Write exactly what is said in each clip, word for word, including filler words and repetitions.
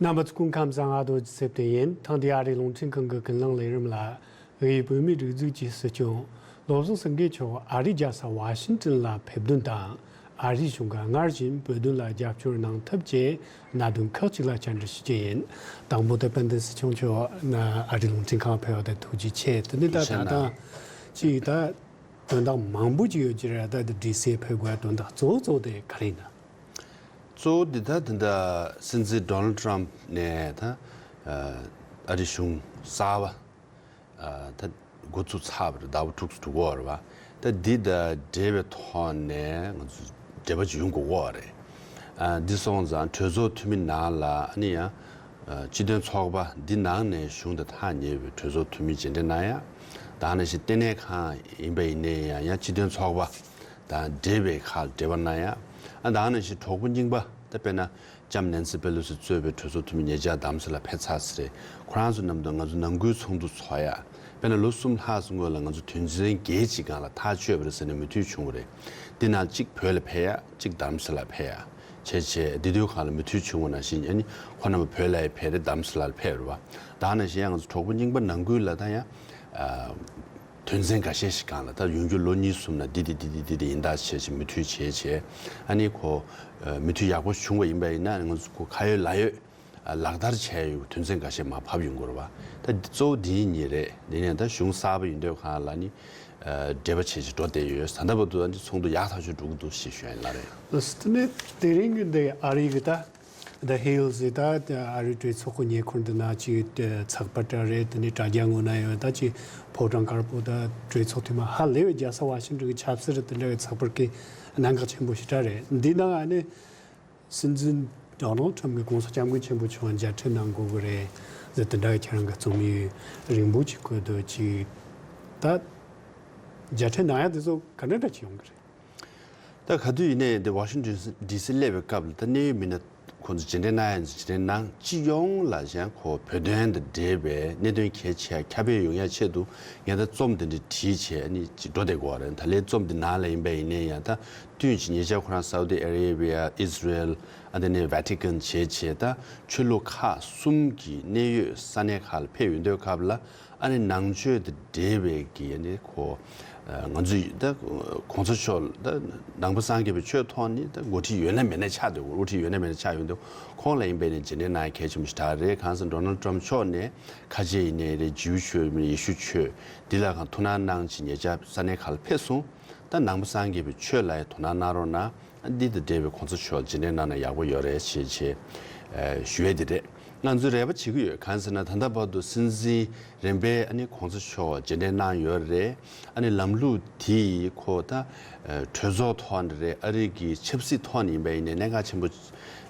རྣམ་པ་ཚོ་སྐུ་ཁམས་བཟང་། ཨ་རྡོ་རྗེ་ཚེ་བརྟན་ཡིན། ཐེངས་འདིའི་ཨ་རིའི་རླུང་འཕྲིན་ཁང་གི་ཀུན་གླེང་ལས་རིམ་ལ། དབུས་བོད་མིའི་སྒྲིག་འཛུགས་ཀྱི་སྲིད་སྐྱོང་བློ་བཟང་སེང་གེ་མཆོག་ཨ་རིའི་རྒྱལ་ས་ཝ་ཤིང་ཏོན་ལ་ཕེབས་དོན་དང་། ཨ་རིའི་གཞུང་གིས་སྔར་བཞིན་བོད་དོན་ལ་རྒྱབ་སྐྱོར་གནང་ཐབས་ཀྱི་གནད་དོན་ཁག་ཅིག་ལ་བཅར་འདྲི་ཞུ་རྒྱུ་ཡིན། དང་པོ་དེ་དཔལ་ལྡན་སྲིད་སྐྱོང་མཆོག་ཨ་རིའི་རླུང་འཕྲིན་ཁང་ཕེབས་པ་དེ་ཐུགས་རྗེ་ཆེ། དེ་ནས་ད་ད་ལྟ་ཅིག་ད་དོན་དག་མང་པོ་ཅིག་ཡོད་ཀྱི་རེད། ད་ལྟ་ཌི་སི་ཕེབས་དགོས་དོན་དག་གཙོ་བོ་གཙོ་བོ་དེ་ག་རེ་ཡིན་ན། གཙོ་བོ་འདི་ད་དེ་འདྲ་སྲིད་འཛིན་ཌོ་ནལ་ཊམ་ནས་ད་ཨ་རི་གཞུང་གསར་པ་ད་འགོ་བཙུགས་ཚར་བ་རེད། ཟླ་བ་དྲུག་ཅུ་དྲུག་འགོར་བ། ད་འདི་དང་འབྲེལ་བའི་ཐོག་ནས་ང་ཚོ་འབྲེལ་བ་ཅིག་ཡོང་དགོས་ཀྱི་ཡོད་རེད། ཨ་འདི་སོང་ཙང་གྲོས་ཚོགས་འཐུས་མི་ནང་ལ་ཨ་ནི་ཡང་ཨ་སྤྱི་མཐུན་ཚོགས་པ་འདི་ནང་ནས་གཞུང་དང་ཐག་ཉེ་བའི་གྲོས་ཚོགས་འཐུས་མི་མཇལ་འཕྲད་གནང་ཡ། ད་ནང་བཞིན་ལྟེ་གནས་ཁང་ཡིན་པ་ཡིན་ནའི་ཡང་ཡང་སྤྱི་མཐུན་ཚོགས་པ་དང་འབྲེལ་བའི་ཁག་འབྲེལ་བ་གནང་ཡ། ཨ་ད་ནང་བཞིན་གྲོགས་པོ་རྙིང་པ་ད་དཔེར་ན་ལྕམ་ནན་སི་པེ་ལོ་སི་གཙོས་པའི་གྲོས་ཚོགས་འཐུས་མི་ཉེ་ཆར་རྡ་རམ་ས་ལ་ཕེབས་ཚར་ཟིན་རེད། ཁོ་རང་ཚོ་མཉམ་དུ་ང་ཚོ་ནང་ཁུལ་ཚོགས་འདུ་ཚོགས་ཡ། དཔེར་ན་ལོ་གསུམ་ལྷག་ཙམ་སྔོན་ལ་ང་ཚོ་དོན་ཚན་བརྒྱད་ཅིག་སྒང་ལ་ཐག་ཆོད་པ་རེད་ཟེར་ནས་མོས་མཐུན་བྱུང་བ་རེད། འདི་ནང་གཅིག་བོད་ལ་ཕེབས་ཡ། གཅིག་རྡ་རམ་ས་ལ་ཕེབས་ཡ། བྱས་བྱས་འདི་དུས་སྒང་ལ་མོས་མཐུན་བྱུང་བ་ནང་བཞིན་ཨ་ནི་ཁོ་རྣམ་པ་བོད་ལ་ཡ་ཕེབས་རེད། རྡ་རམ་ས་ལ་ཕེབས་རེད་བ། ད་ནང་བཞིན་ཡང་ང་ཚོ་གྲོགས་པོ་རྙིང་པ་ནང་ཁུལ་ལ་ད་ཡང་ཨ་དོན་ཚན་འགའ་ཤས་ཤིག་སྒང་ལ་ད་ཡོང་རྒྱུ་ལོ་གཉིས་གསུམ་ནང་འདི་འདི་འདི་འདི་འདི་འདི་ཡིན་ད་བྱས་བྱས་མོས་མཐུན་བྱས་བྱས། ཨ་ནི་ཁོ་ཨ་མོས་མཐུན་ཡག་པོ་བྱུང་བ་ཡིན་པ་ཡིན་ན་ང་ཚོ་ཁོ་ག་ཡོད་ལ་ཡོད་ཨ་ལག་བསྟར་བྱས་ཡོད། དོན་ཚན་འགའ་ཤས་མར་ཕབ་ཡོང་གི་རེད་བ། ད་འདི་གཙོ་བོ་འདི་གཉིས་རེད། འདི་ནས་ད་གཞུང་གསར་པ་ཡིན་དུས་སྒང་ལ་ནི་ཨ་འབྲེལ་བ་བྱས་བྱས་འགྲོ་བསྡད་ཡོད། ད་ལྟ་བར་དུ་ཨ་ནི་ཚོགས་འདུ་ཡག་ཐག་ཆོད་འགྲོ་གི་འདུག་ཞེས་ཞུ་ཡ་ཡིན་ལགས་རེད། ལགས་སོ། དེ་ནས་དེ་རིང་གི་འདི་ཨ་རི་གི་ད་The Hills ཟེར་ད་ཨ་རིའི་གྲོས་ཚོགས་ཀྱི་ཉེ་འཁོར་འདི་ན་ཅིག་ཚགས་པར་འདྲ་རེད། དེ་ནས་དྲ་རྒྱ་ངོས་ན་ཡོད་ད་ཅིག་ཕོ་བྲང་དཀར་པོ་ད་གྲོས་ཚོགས་འཐུས་མི་ཧ་ལས་པའི་རྒྱལ་ས་ཝ་ཤིང་ཏོན་གྱི་ཆབ་སྲིད་རེད། དེ་འདྲ་བའི་ཚགས་པར་གྱི་གནད་འགག་ཆེན་པོ་ཞིག་འདྲ་རེད། འདི་ནང་ཨ་ནི་སྲིད་འཛིན་ཌོ་ནལ་ཊམ་གྱིས་གོང་ས་སྐྱབས་མགོན་ཆེན་པོ་མཆོག་མཇལ་འཕྲད་གནང་དགོས་ཀྱི་རེད་ཟེར། དེ་འདྲ་བའི་ཁྱེད་རང་གི་རྩོམ་ཡིག་རིང་པོ་ཅིག་བཀོད་འདུག་ཅིག་ད་མཇལ་འཕྲད་གནང་ཡ་དེ་ཚོ་ག་འདྲ་འདྲ་ཅིག་ཡོང་གི་རེད། ད་ག་དུས་ཡིན་ནའི་འདི་ཝ་ཤིང་ཏོན་ཌི་སི་སླེབས་པའི་སྐབས་ལ་ད་གནད་ཡོད་མི་སྣ་ཁོང་ཚོ་མཇལ་འཕྲད་གནང་ཡ་མཇལ་འཕྲད་གནང་། སྤྱི་ཡོངས་ལ་གཞན་ཁོ་བོད་དོན་དང་འབྲེལ་བའི་གནད་དོན་གལ་ཆེ་ཁྱབ་སྤེལ་ཡོང་ཡ་ཆེད་དུ་ངས་ད་རྩོམ་དེ་འདྲ་བྲིས་བྱས་ནི་ཅིག་འགྲོ་བསྡད་ཀྱི་ཡོད་རེད། ད་ལན་རྩོམ་འདི་ནང་ལ་ཡིན་པ་ཡིན་ནའི་ཡང་ད་བསྟུན་ཅིག་ཉེ་ཆར་ཁོ་རང་སའུ་ཏི་ཨ་རེ་བྷི་ཡ། ཨིས་ར་ཨེལ། ཨ་དེ་ནས་ཝེ་ཊི་ཀན་བྱས་བྱས་ད་ཆོས་ལུགས་ཁག་གསུམ་གྱི་གནད་ཡོད་ས་གནས་ཁག་ལ་ཕེབས་ཡོང་དུས་སྐབས་ལ། ཨ་ནི་ནང་ཆོས་དང་འབྲེལ་བའི་གི་ཨ་ནི་ཁོ་ང་ཚོ་ད་གོང་ས་མཆོག་ད་ནང་པ་སངས་རྒྱས་པའི་ཆོས་ཐོག་ནི་ད་འགོ་ཁྲིད་ཡོད་ན་མེད་ན་ཆགས་འདུག་དབུ་ཁྲིད་ཡོད་ན་མེད་ན་ཆགས་ཡོང་དུས་ཁོང་ལ་ཡིན་པའི་ནི་མཇལ་འཕྲད་གནང་གལ་ཆེན་པོ་ཞིག་ད་རེད། གང་ཟེར་ན་ཌོ་ནལ་ཊམ་མཆོག་ནས་ཁ་ཆེ་ཡིན་ནའི་རེད། ཇིའུ་ཆོས་ཡེ་ཤུ་ཆོས་འདི་ལ་གང་ཐུགས་སྣང་གནང་ཅིག་ཉེ་ཆར་ས་གནས་ཁག་ལ་ཕེབས་སོང་། ད་ནང་པ་སངས་རྒྱས་པའི་ཆོས་ལ་ཡང་དོ་སྣང་གནང་རོགས་གནང་། འདི་དང་འབྲེལ་བའི་གོང་ས་མཆོག་མཇལ་འཕྲད་གནང་ན་ཡག་པོ་ཡོད་རེད་ཞེས་བྱས་ཨ་ཞུ་ཡས་དེ་རེད། ང་ཚོས་རེ་བ་བྱེད་ཀྱི་ཡོད། གང་ཟེར་ན་ད་ལྟ་བར་དུ་སྲིད་འཛིན་རིམ་པས་ཨ་ནི་གོང་ས་མཆོག་མཇལ་འཕྲད་གནང་ཡོད་རེད། ཨ་ནི་ལམ་ལུགས་དེ་ཁོ་ད་ཨ་གྲོས་ཚོགས་ཐོག་ནས་རེད། ཨ་རི་གི་ཆབ་སྲིད་ཐོག་ནས་ཡིན་པ་ཡིན་ནའི་གནད་འགག་ཆེན་པོ་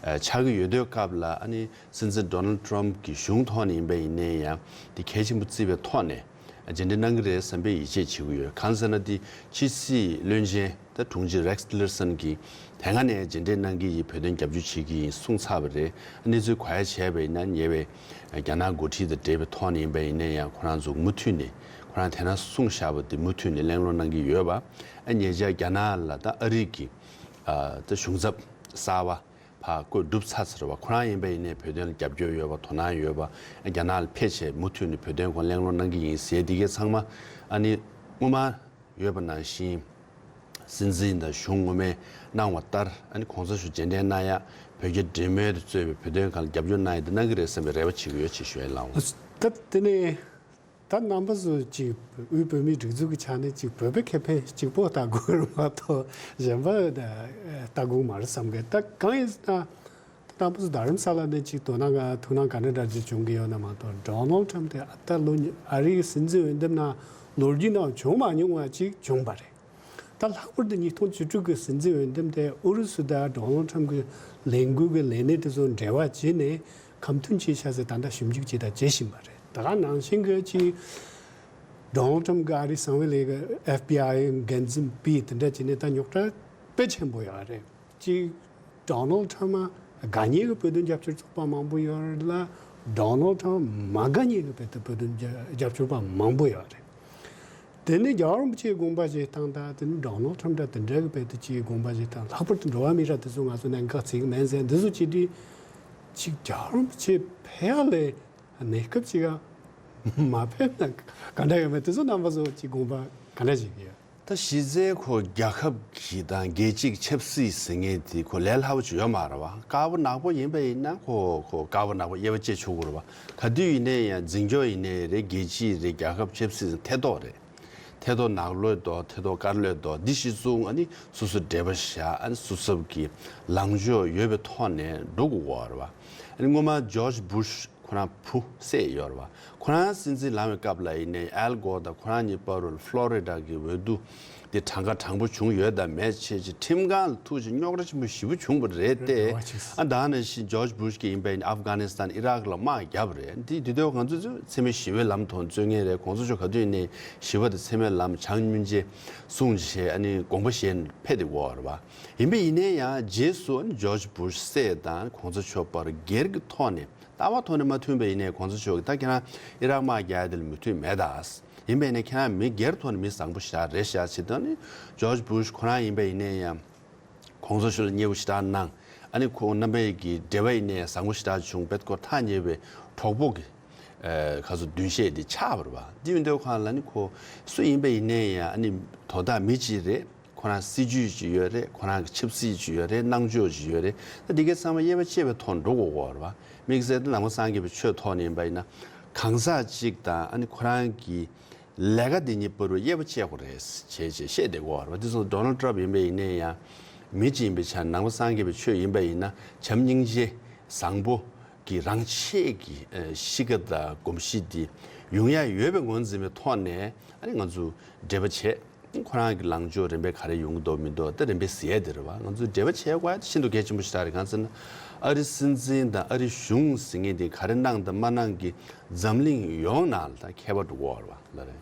ཨ་ཆགས་ཀྱི་ཡོད་དུས་སྐབས་ལ། ཨ་ནི་སྲིད་འཛིན་ཌོ་ནལ་ཊམ་གྱི་གཞུང་ཐོག་ནས་ཡིན་པ་ཡིན་ནའི་ཡང་དེ་གལ་ཆེན་པོ་བརྩིས་པའི་ཐོག་ནས། རྗེས་འདེད་གནང་གི་རེད་བསམ་པའི་ཡིད་ཆེས་བྱེད་ཀྱི་ཡོད། གང་ཟེར་ན་དེ་ཕྱི་སྲིད་བློན་ཆེན་ད་དྲུང་ཆེ་རེག་སི་ཊི་ལར་སན་གྱིས་དེ་སྔ་ནས་རྗེས་འདེད་གནང་གི་ཡིན། བོད་དོན་རྒྱབ་སྐྱོར་བྱེད་ཀྱི་ཡིན་གསུངས་ཚར་བ་རེད། གནས་ཚུལ་གོ་ཡ་བྱས་པ་ཡིན་ན་ཉེ་བའི་རྒྱ་ནག་འགོ་ཁྲིད་དང་འབྲེལ་བའི་ཐོག་ནས་ཡིན་པ་ཡིན་ན་ཡང་ཁོ་རང་ཚོ་མུ་མཐུད་ནས་ཁོ་རང་དེ་སྔ་གསུངས་བཞག་པ་དེ་མུ་མཐུད་ནས་གླེང་སློང་གནང་གི་ཡོད་པ། ཨ་ཉེ་ཆར་རྒྱ་ནག་ལ་ད་ཨ་རི་གི་ཨ་ད་གཞུང་ཚབ་གསར་པ་ཕར་བསྐོས་གྲུབ་ཚར་ཚར་བ། ཁོ་རང་ཡིན་པ་ཡིན་ནའི་བོད་དོན་ལ་རྒྱབ་སྐྱོར་ཡོད་པ། དོ་སྣང་ཡོད་པ། རྒྱ་ནག་ལ་ཕེབས་བྱས་མུ་མཐུད་ནས་བོད་དོན་སྐོར་གླེང་སློང་གནང་གི་ཡིན་ཟེར། འདི་གའི་ཚང་མ་ཨ་ནི་སྔོན་མ་ཡོད་པ་ནང་བཞིན་སྲིད་འཛིན་དང་གཞུང་ངོ་མས་གནང་བ་ལྟར། ཨ་ནི་གོང་ས་མཆོག་མཇལ་འཕྲད་གནང་ཡ། བོད་རྒྱ་འབྲེལ་མོལ་དང་གཙོས་པའི་བོད་དོན་སྒང་ལ་རྒྱབ་སྐྱོར་གནང་ཡ་དེ་གནང་གི་རེད་བསམ་པའི་རེ་བ་བྱེད་ཀྱི་ཡོད་ཅེས་ཞུ་ཡ་ཡིན་ལགས། ད་དེ་ནས། ད་རྣམ་པ་ཚོ་ཅིག་དབུས་བོད་མིའི་སྒྲིག་འཛུགས་ཀྱི་ཆ་ནས་ཅིག་བོད་པའི་ཁེ་ཕན་གཅིག་པོ་ལྟ་དགོས་རེད་མ་གཏོགས་གཞན་པ་ལྟ་དགོས་མ་རེད་བསམ་གི། ད་གང་ཡིན་ཟེར་ན། ད་རྣམ་པ་ཚོ་རྡ་རམ་ས་ལ་ནས་ཅིག་དོ་སྣང་ག་ཐུགས་སྣང་ག་འདྲ་འདྲ་ཅིག་བྱུང་གི་ཡོད་ན་མ་གཏོགས། ཌོ་ནལ་ཊམ་དེ་ད་ལོ་ཉི་ཨ་རིའི་སྲིད་འཛིན་འོས་འདེམས་ནང་ལོ་རྒྱུས་ནང་བྱུང་མ་མྱོང་བ་ཅིག་བྱུང་བ་རེད། ད་ལྷག་པར་དུ་ཉིས་སྟོང་བཅུ་དྲུག་གི་སྲིད་འཛིན་འོས་འདེམས་དེ་ཨུ་རུ་སུ་དང་ཌོ་ནལ་ཊམ་གྱི་ལས་འགུལ་གྱི་ལས་གནས་དེ་ཚོ་འབྲེལ་བ་བྱས་ནས་ཁ་མཐུན་བྱས་ཤག་ཟེར་ད་ལྟ་ཞིབ་འཇུག་བྱས་དང་བྱེད་བཞིན་པ་རེད། ད་ག་ནང་བཞིན་གྱི་ཅིག་ཌོ་ནལ་ཊམ་གྱི་ཨ་རིའི་གསང་བའི་ལས་ཀྱི་ཨེཕ་བི་ཨའི་འགན་འཛིན་པས་དེ་འདྲ་བྱས་ནས་ད་རྙོག་དྲ་དཔེ་ཆེན་པོ་ཡོད་རེད། ཅིག་ཌོ་ནལ་ཊམ་དགའ་མཁན་གྱི་བོད་དོན་རྒྱབ་སྐྱོར་ཚོགས་པ་མང་པོ་ཡོད་རེད་ལ། ཌོ་ནལ་ཊམ་མ་དགའ་མཁན་གྱི་བོད་དོན་རྒྱབ་སྐྱོར་པ་མང་པོ་ཡོད་རེད། དེ་ནས་རྒྱལ་བ་རིན་པོ་ཆེའི་དགོངས་པ་བཞེས་སྟངས་དང་། དེ་ནས་ཌོ་ནལ་ཊམ་དང་དེ་འདྲ་གི་བོད་དོན་གྱི་དགོངས་པ་བཞེས་སྟངས། ལྷག་པར་དུ་འགྲོ་བ་མིའི་རིགས་དེ་ཚོ་ང་ཚོ་གནད་འགག་བརྩི་གི་མིན་ཟེར། འདི་ཚོ་བྱས་དུས་ ཅིག་རྒྱལ་བ་རིན་པོ་ཆེ་ཕེབས་ཡ་ལས་གནས་སྐབས་ཅིག་ཡ་མ་ཕེབས་ན་ག་འདྲ་ཡོད་མེད་དེ་ཚོ་རྣམ་པ་ཚོ་ཅིག་དགོངས་པ་ག་འདྲ་བཞེས་ཀྱི་ཡོད། ད་གཞི་རྩའི་ཁོ་རྒྱལ་ཁབ་ཀྱི་དང་རྒྱལ་སྤྱིའི་ཆབ་སྲིད་ཟེར་མཁན་དེ་ཁོ་ལས་སླ་པོ་ཅིག་ཡོད་མ་རེད་བ། དཀར་པོ་ནག་པོ་ཡིན་པ་ཡིན་ན་ཁོ་ཁོ་དཀར་པོ་ནག་པོ་དབྱེ་བ་ཕྱེ་ཆོག་གི་རེད་བ། ག་དུས་ཡིན་ནའི་ཡང་འཛིན་སྐྱོང་ཡིན་ནའི་རེད། རྒྱལ་སྤྱི་རེད། རྒྱལ་ཁབ་ཆབ་སྲིད་ཐད་གཏོགས་རེད། ཐད་གཏོགས་ནག་ལོས་འདུག་ཐད་གཏོགས་དཀར་ལོས་འདུག་འདི་གཞི་བཟུང་ཨ་ནི་སོ་སོ་འབྲེལ་བ་བཞག་ཨ་ནི་སོ་སོ་གི་ལངས་ཕྱོགས་ཡོད་པའི་ཐོག་ནས་འགྲོ་དགོས་ཀྱི་རེད་བ། ཨ་ནི་སྔོན་མ་ཇོརྗ་བུ་ཤ་ཁོ་རང་བུ་བསད་ཡོད་རེད་བ། ཁོ་རང་སྲིད་འཛིན་ལངས་པའི་སྐབས་ལ་ཡིན་ནའི་ཨལ་གོར་དང་ཁོ་རང་གཉིས་བར་རུ་ཕློ་རི་ཌ་གི་འོས་བསྡུ་དེ་གྲངས་ཀ་དྲང་པོ་བྱུང་ཡོད་དམ་མེད་བྱས་ཀྱི་ཁྲིམས་ཁང་ལ་ཐུག་ཅིག་རྙོག་དྲ་ཆེན་པོ་ཞེ་པོ་བྱུང་བ་རེད་དེ། རེད་བ་ཅིག་ཨ་ད་ནང་བཞིན་ཇོརྗ་བུ་ཤ་གི་ཡིན་པ་ཡིན་ཨབ་གྷ་ནི་སི་ཐན་ཨི་རག་ལ་དམག་བརྒྱབ་རེད། འདི་དེ་དུས་ང་ཚོ་ཚོས་འཚེ་མེད་ཞི་བའི་ལམ་ཐོག་རྩོད་མཁན་རེད། གོང་ས་མཆོག་ག་དུས་ཡིན་ནའི་ཞི་བ་དང་འཚེ་མེད་ལམ་བྱང་སྙིང་རྗེ་གསུང་བྱས་ཨ་ནི་དགོངས་པ་བཞེས་ཕེབས་བསྡད་ཡོད་རེད་བ། ཡིན་པ་ཡིན་ནའི་ཡང་རྗེས་སུ་ཨ་ནི་ཇོརྗ་བུ་ཤ་བསད་དང་གོང་ས་མཆོག་བར་སྒེར་གྱི་ཐོག་ནས་ལྟ་བ་ཐོག་ནས་མ་མཐུན་པ་ཡིན་ནའི་གོང་ས་མཆོག་གིས་ད་ཁྱེད་རང་ཨི་རག་དམག་རྒྱག་ཡ་དེ་ལ་མོས་མཐུན་མེད་ད། ཡིན་པས་ནས་ཁྱེད་རང་མི་སྒེར་ཐོག་ནས་མི་བཟང་པོ་ཞིག་རེད་ཤག་བྱེད་དོན་ནི་ཇོརྗ་བུ་ཤ་ཁོ་རང་ཡིན་པས་ཡིན་ནའི་ཡང་གོང་ས་མཆོག་ལ་མཉེས་པོ་ཞེ་དྲག་གནང་། ཨ་ནི་ཁོང་རྣམ་པའི་གི་འབྲེལ་བ་ཡིན་ནའི་བཟང་པོ་ཞེ་དྲག་བྱུང་བས་ཁོ་ཐག་ཉེ་བའི་གྲོགས་པོ་གི་ཁ་སོ་མདུན་བཤད་དེ་ཆགས་པ་རེད་བ། འདི་ཡིན་དུས་ཁོང་ལ་ནི་ཁོ་སུ་ཡིན་པས་ཡིན་ནའི་ཡང་ཨ་ནི་དོ་བདག་མི་གཅིག་རེད། ཁོ་རང་སྲིད་ཇུས་ཅིག་ཡོད་རེད། ཁོ་རང་གི་ཆབ་སྲིད་ཅིག་ཡོད་རེད། གནང་ཕྱོགས་ཅིག་ཡོད་རེད། ད་འདི་གའི་ཚང་མ་དབྱེ་བ་ཕྱེ་བའི་ཐོག་འགྲོ་དགོས་ཀྱི་ཡོད་རེད་བ། དམིགས་བསལ་དུ་ནང་པ་སངས་རྒྱས་པའི་ཆོས་ཐོག་ནས་ཡིན་པ་ཡིན་ན་གང་ཟག་གཅིག་དང་ཨ་ནི་ཁོ་རང་གི་ལས་ཀ་འདི་གཉིས་བར་དུ་དབྱེ་བ་ཕྱེ་དགོས་རེད་བྱས་བྱས་བཤད་བསྡད་ཀྱི་ཡོད་རེད་བ། དེ་སོང་ཌོ་ནལ་ཊྲམ་ཡིན་པ་ཡིན་ནའི་ཡང་མི་གཅིག་ཡིན་པའི་ཆ་ནས་ནང་པ་སངས་རྒྱས་པའི་ཆོས་ཡིན་པ་ཡིན་ན་བྱམས་སྙིང་རྗེ་བཟང་པོ་གི་རང་ཆས་ཀྱི་ཨ་གཤིས་ཀ་དང་གོམས་གཤིས་འདི་ཡོང་ཡ་ཡོད་པའི་ངོས་འཛིན་པའི་ཐོག་ནས་ཨ་ནི་ང་ཚོ་འབྲེལ་བ་བྱས། ཁོ་རང་གི་ལངས་ཕྱོགས་རིམ་པས་ག་རེ་ཡོང་གི་འདུག་མི་འདུག་ད་རིམ་པས་གཟིགས་ཡ་དེ་རེད་བ། ང་ཚོས་འབྲེལ་བ་བྱེད་དགོས་ཡ་དེ་ཤིན་ཏུ་གལ་ཆེན་པོ་ཞིག་རེད། གང་ཟེར་ན་ཨ་རི་སྲིད་འཛིན་དང་ཨ་རི་གཞུང་ཟེར་མཁན་དེ་ག་རེ་གནང་དང་མ་གནང་གི་འཛམ་གླིང་ཡོངས་ནང་ལ་ད་ཁྱད་པར་འགྲོ་གི་ཡོད་རེད་བ་ལ་རེད།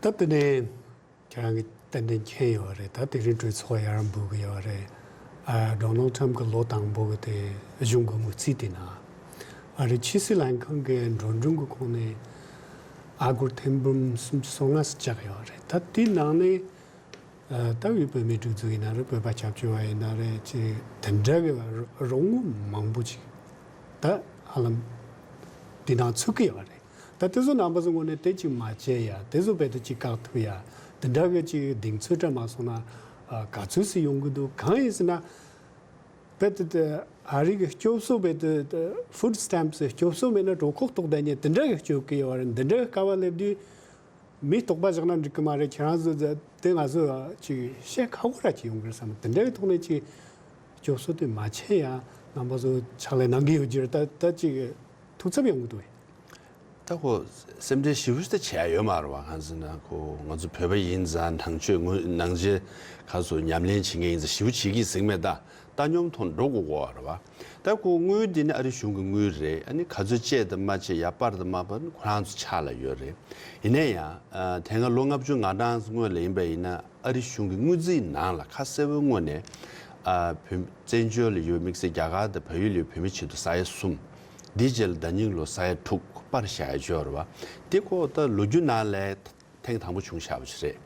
ད་དེ་ནས་ཁྱེད་རང་གིས་ཏན་ཏན་མཁྱེན་ཡོད་རེད། ད་དེ་རིང་གྲོས་ཚོགས་ཡར་འབུལ་གི་ཡོད་རེད། ཨ་ཌོ་ནལ་ཊྲམ་གི་ལོ་དང་པོ་གི་དེ་གཞུང་གི་དངུལ་རྩིས་དེ་ན་ཨ་རི་ཕྱི་སྲིད་ལྷན་ཁང་གི་འགྲོ་གྲོན་གི་ཁོངས་ནས་ཨ་སྒོར་ཐེར་འབུམ་སུམ་ཅུ་སོ་ལྔ་ཙམ་བཅག་ཡོད་རེད། ད་དེའི་ནང་ནས་ཨ་ད་བོད་མིའི་སྒྲིག་འཛུགས་ཡིན་ན་རེད། བོད་པ་སྐྱབས་བཅོལ་བ་ཡིན་ན་རེད། ཅིག་དེ་འདྲ་གི་རོགས་དངུལ་མང་པོ་ཅིག་ད་ཧ་ལམ་དེ་ནང་ཚུད་ཀྱི་ཡོད་རེད། ད་དེ་ཚོ་རྣམ་པ་ཚོ་ངོས་ནས་དེ་ཅིག་མ་བྱས་ཡ། དེ་ཚོ་རྦད་དེ་ཅིག་བཀག་ཐུབ་ཡ། དེ་འདྲ་གི་ཅིག་གདེང་ཚོད་འདྲ་མ་སོང་ན་ཨ་ག་ཚོད་ཙམ་ཡོང་གི་འདུག་གང་ཡིན་ཟེར་ན་རྦད་དེ་དེ་ཨ་རི་གི་སྐྱོབ་གསོ་རྦད་དེ་ཧྥུཌ་སི་ཊེམ་སི་སྐྱོབ་གསོ་མེད་ན་གྲོད་ཁོག་ལྟོགས་བསྡད་མཁན་དེ་འདྲ་གི་སྐྱོབ་ཀྱི་ཡོད་རེད། འདི་འདྲ་གི་དཀའ་བ་སླེབས་དུས་མི་ལྟོགས་པ་བཞག་ན་འགྲིག་གི་མ་རེད། ཁྱེད་རང་ཚོ་དེ་ང་ཚོ་ཅིག་བཤད་ཁག་པོ་ར་ཅིག་ཡོང་གི་རེད་བསམ། དེ་འདྲ་གི་ཐོག་ནས་ཅིག་སྐྱོབ་གསོ་དེ་མ་བྱས་ཡ་རྣམ་པ་ཚོ་ཕྱག་ལས་གནང་གི་ཡོད་ཀྱི་རེད། ད་ད་ཅིག་ཐུགས་འཚབ་ཡོང་གི་འདུག་བས། ད་ཁོ་སེམས་ཁྲལ་ཞེ་པོ་ཞིག་ད་བྱས་ཡོད་མ་རེད་བ། གང་ཟེར་ན་ཁོ་ང་ཚོ་བོད་པ་ཡིན་ཙང་ནང་ཆོས་ངོས་ནང་ཆོས་ཁ་སོ་ཉམས་ལེན་བྱེད་མཁན་ཡིན་ཙང་ཞེ་པོ་བྱེད་ཀྱི་ཟིག་མེད། ད་ལྟ་སྙོམས་ཐོག་འགྲོ་དགོས་གོ་རེད་བ། ད་ཁོ་དངུལ་འདི་ནི་ཨ་རི་གཞུང་གི་དངུལ་རེད། ཨ་ནི་ག་ཚོད་བཅད་དང་མ་བཅད་ཡ་སྤར་དང་མ་སྤར་ནི་ཁོ་རང་ཚོ་ཕྱག་ལ་ཡོད་རེད། ཡིན་ན་ཡང་ཨ་དེ་སྔ་ལོ་ལྔ་བཅུ་ང་གྲངས་སྔོན་ལ་ཡིན་པ་ཡིན་ན་ཨ་རི་གཞུང་གི་དངུལ་རྩིས་ནང་ལ་ཁ་གསལ་པོའི་ངོས་ནས་ཨ་བོད་བཙན་བྱོལ་ལ་ཡོད་དམིགས་བསལ་རྒྱ་གར་དང་བལ་ཡུལ་ལ་ཡོད་བོད་མི་ཆེད་དུ་ས་ཡ་གསུམ། འདིའི་རྗེས་ལ་ཟླ་ཉིན་ལོ་ས་ཡ་དྲུག་སྤར་བཞག་ཡ་ཅིག་ཡོད་རེད་བ། འདི་ཁོ་ད་ལོ་རྒྱུས་ནང་ལ་ཐེངས་དང་པོ་བྱུང་བཞག་པ་ཞིག་རེད།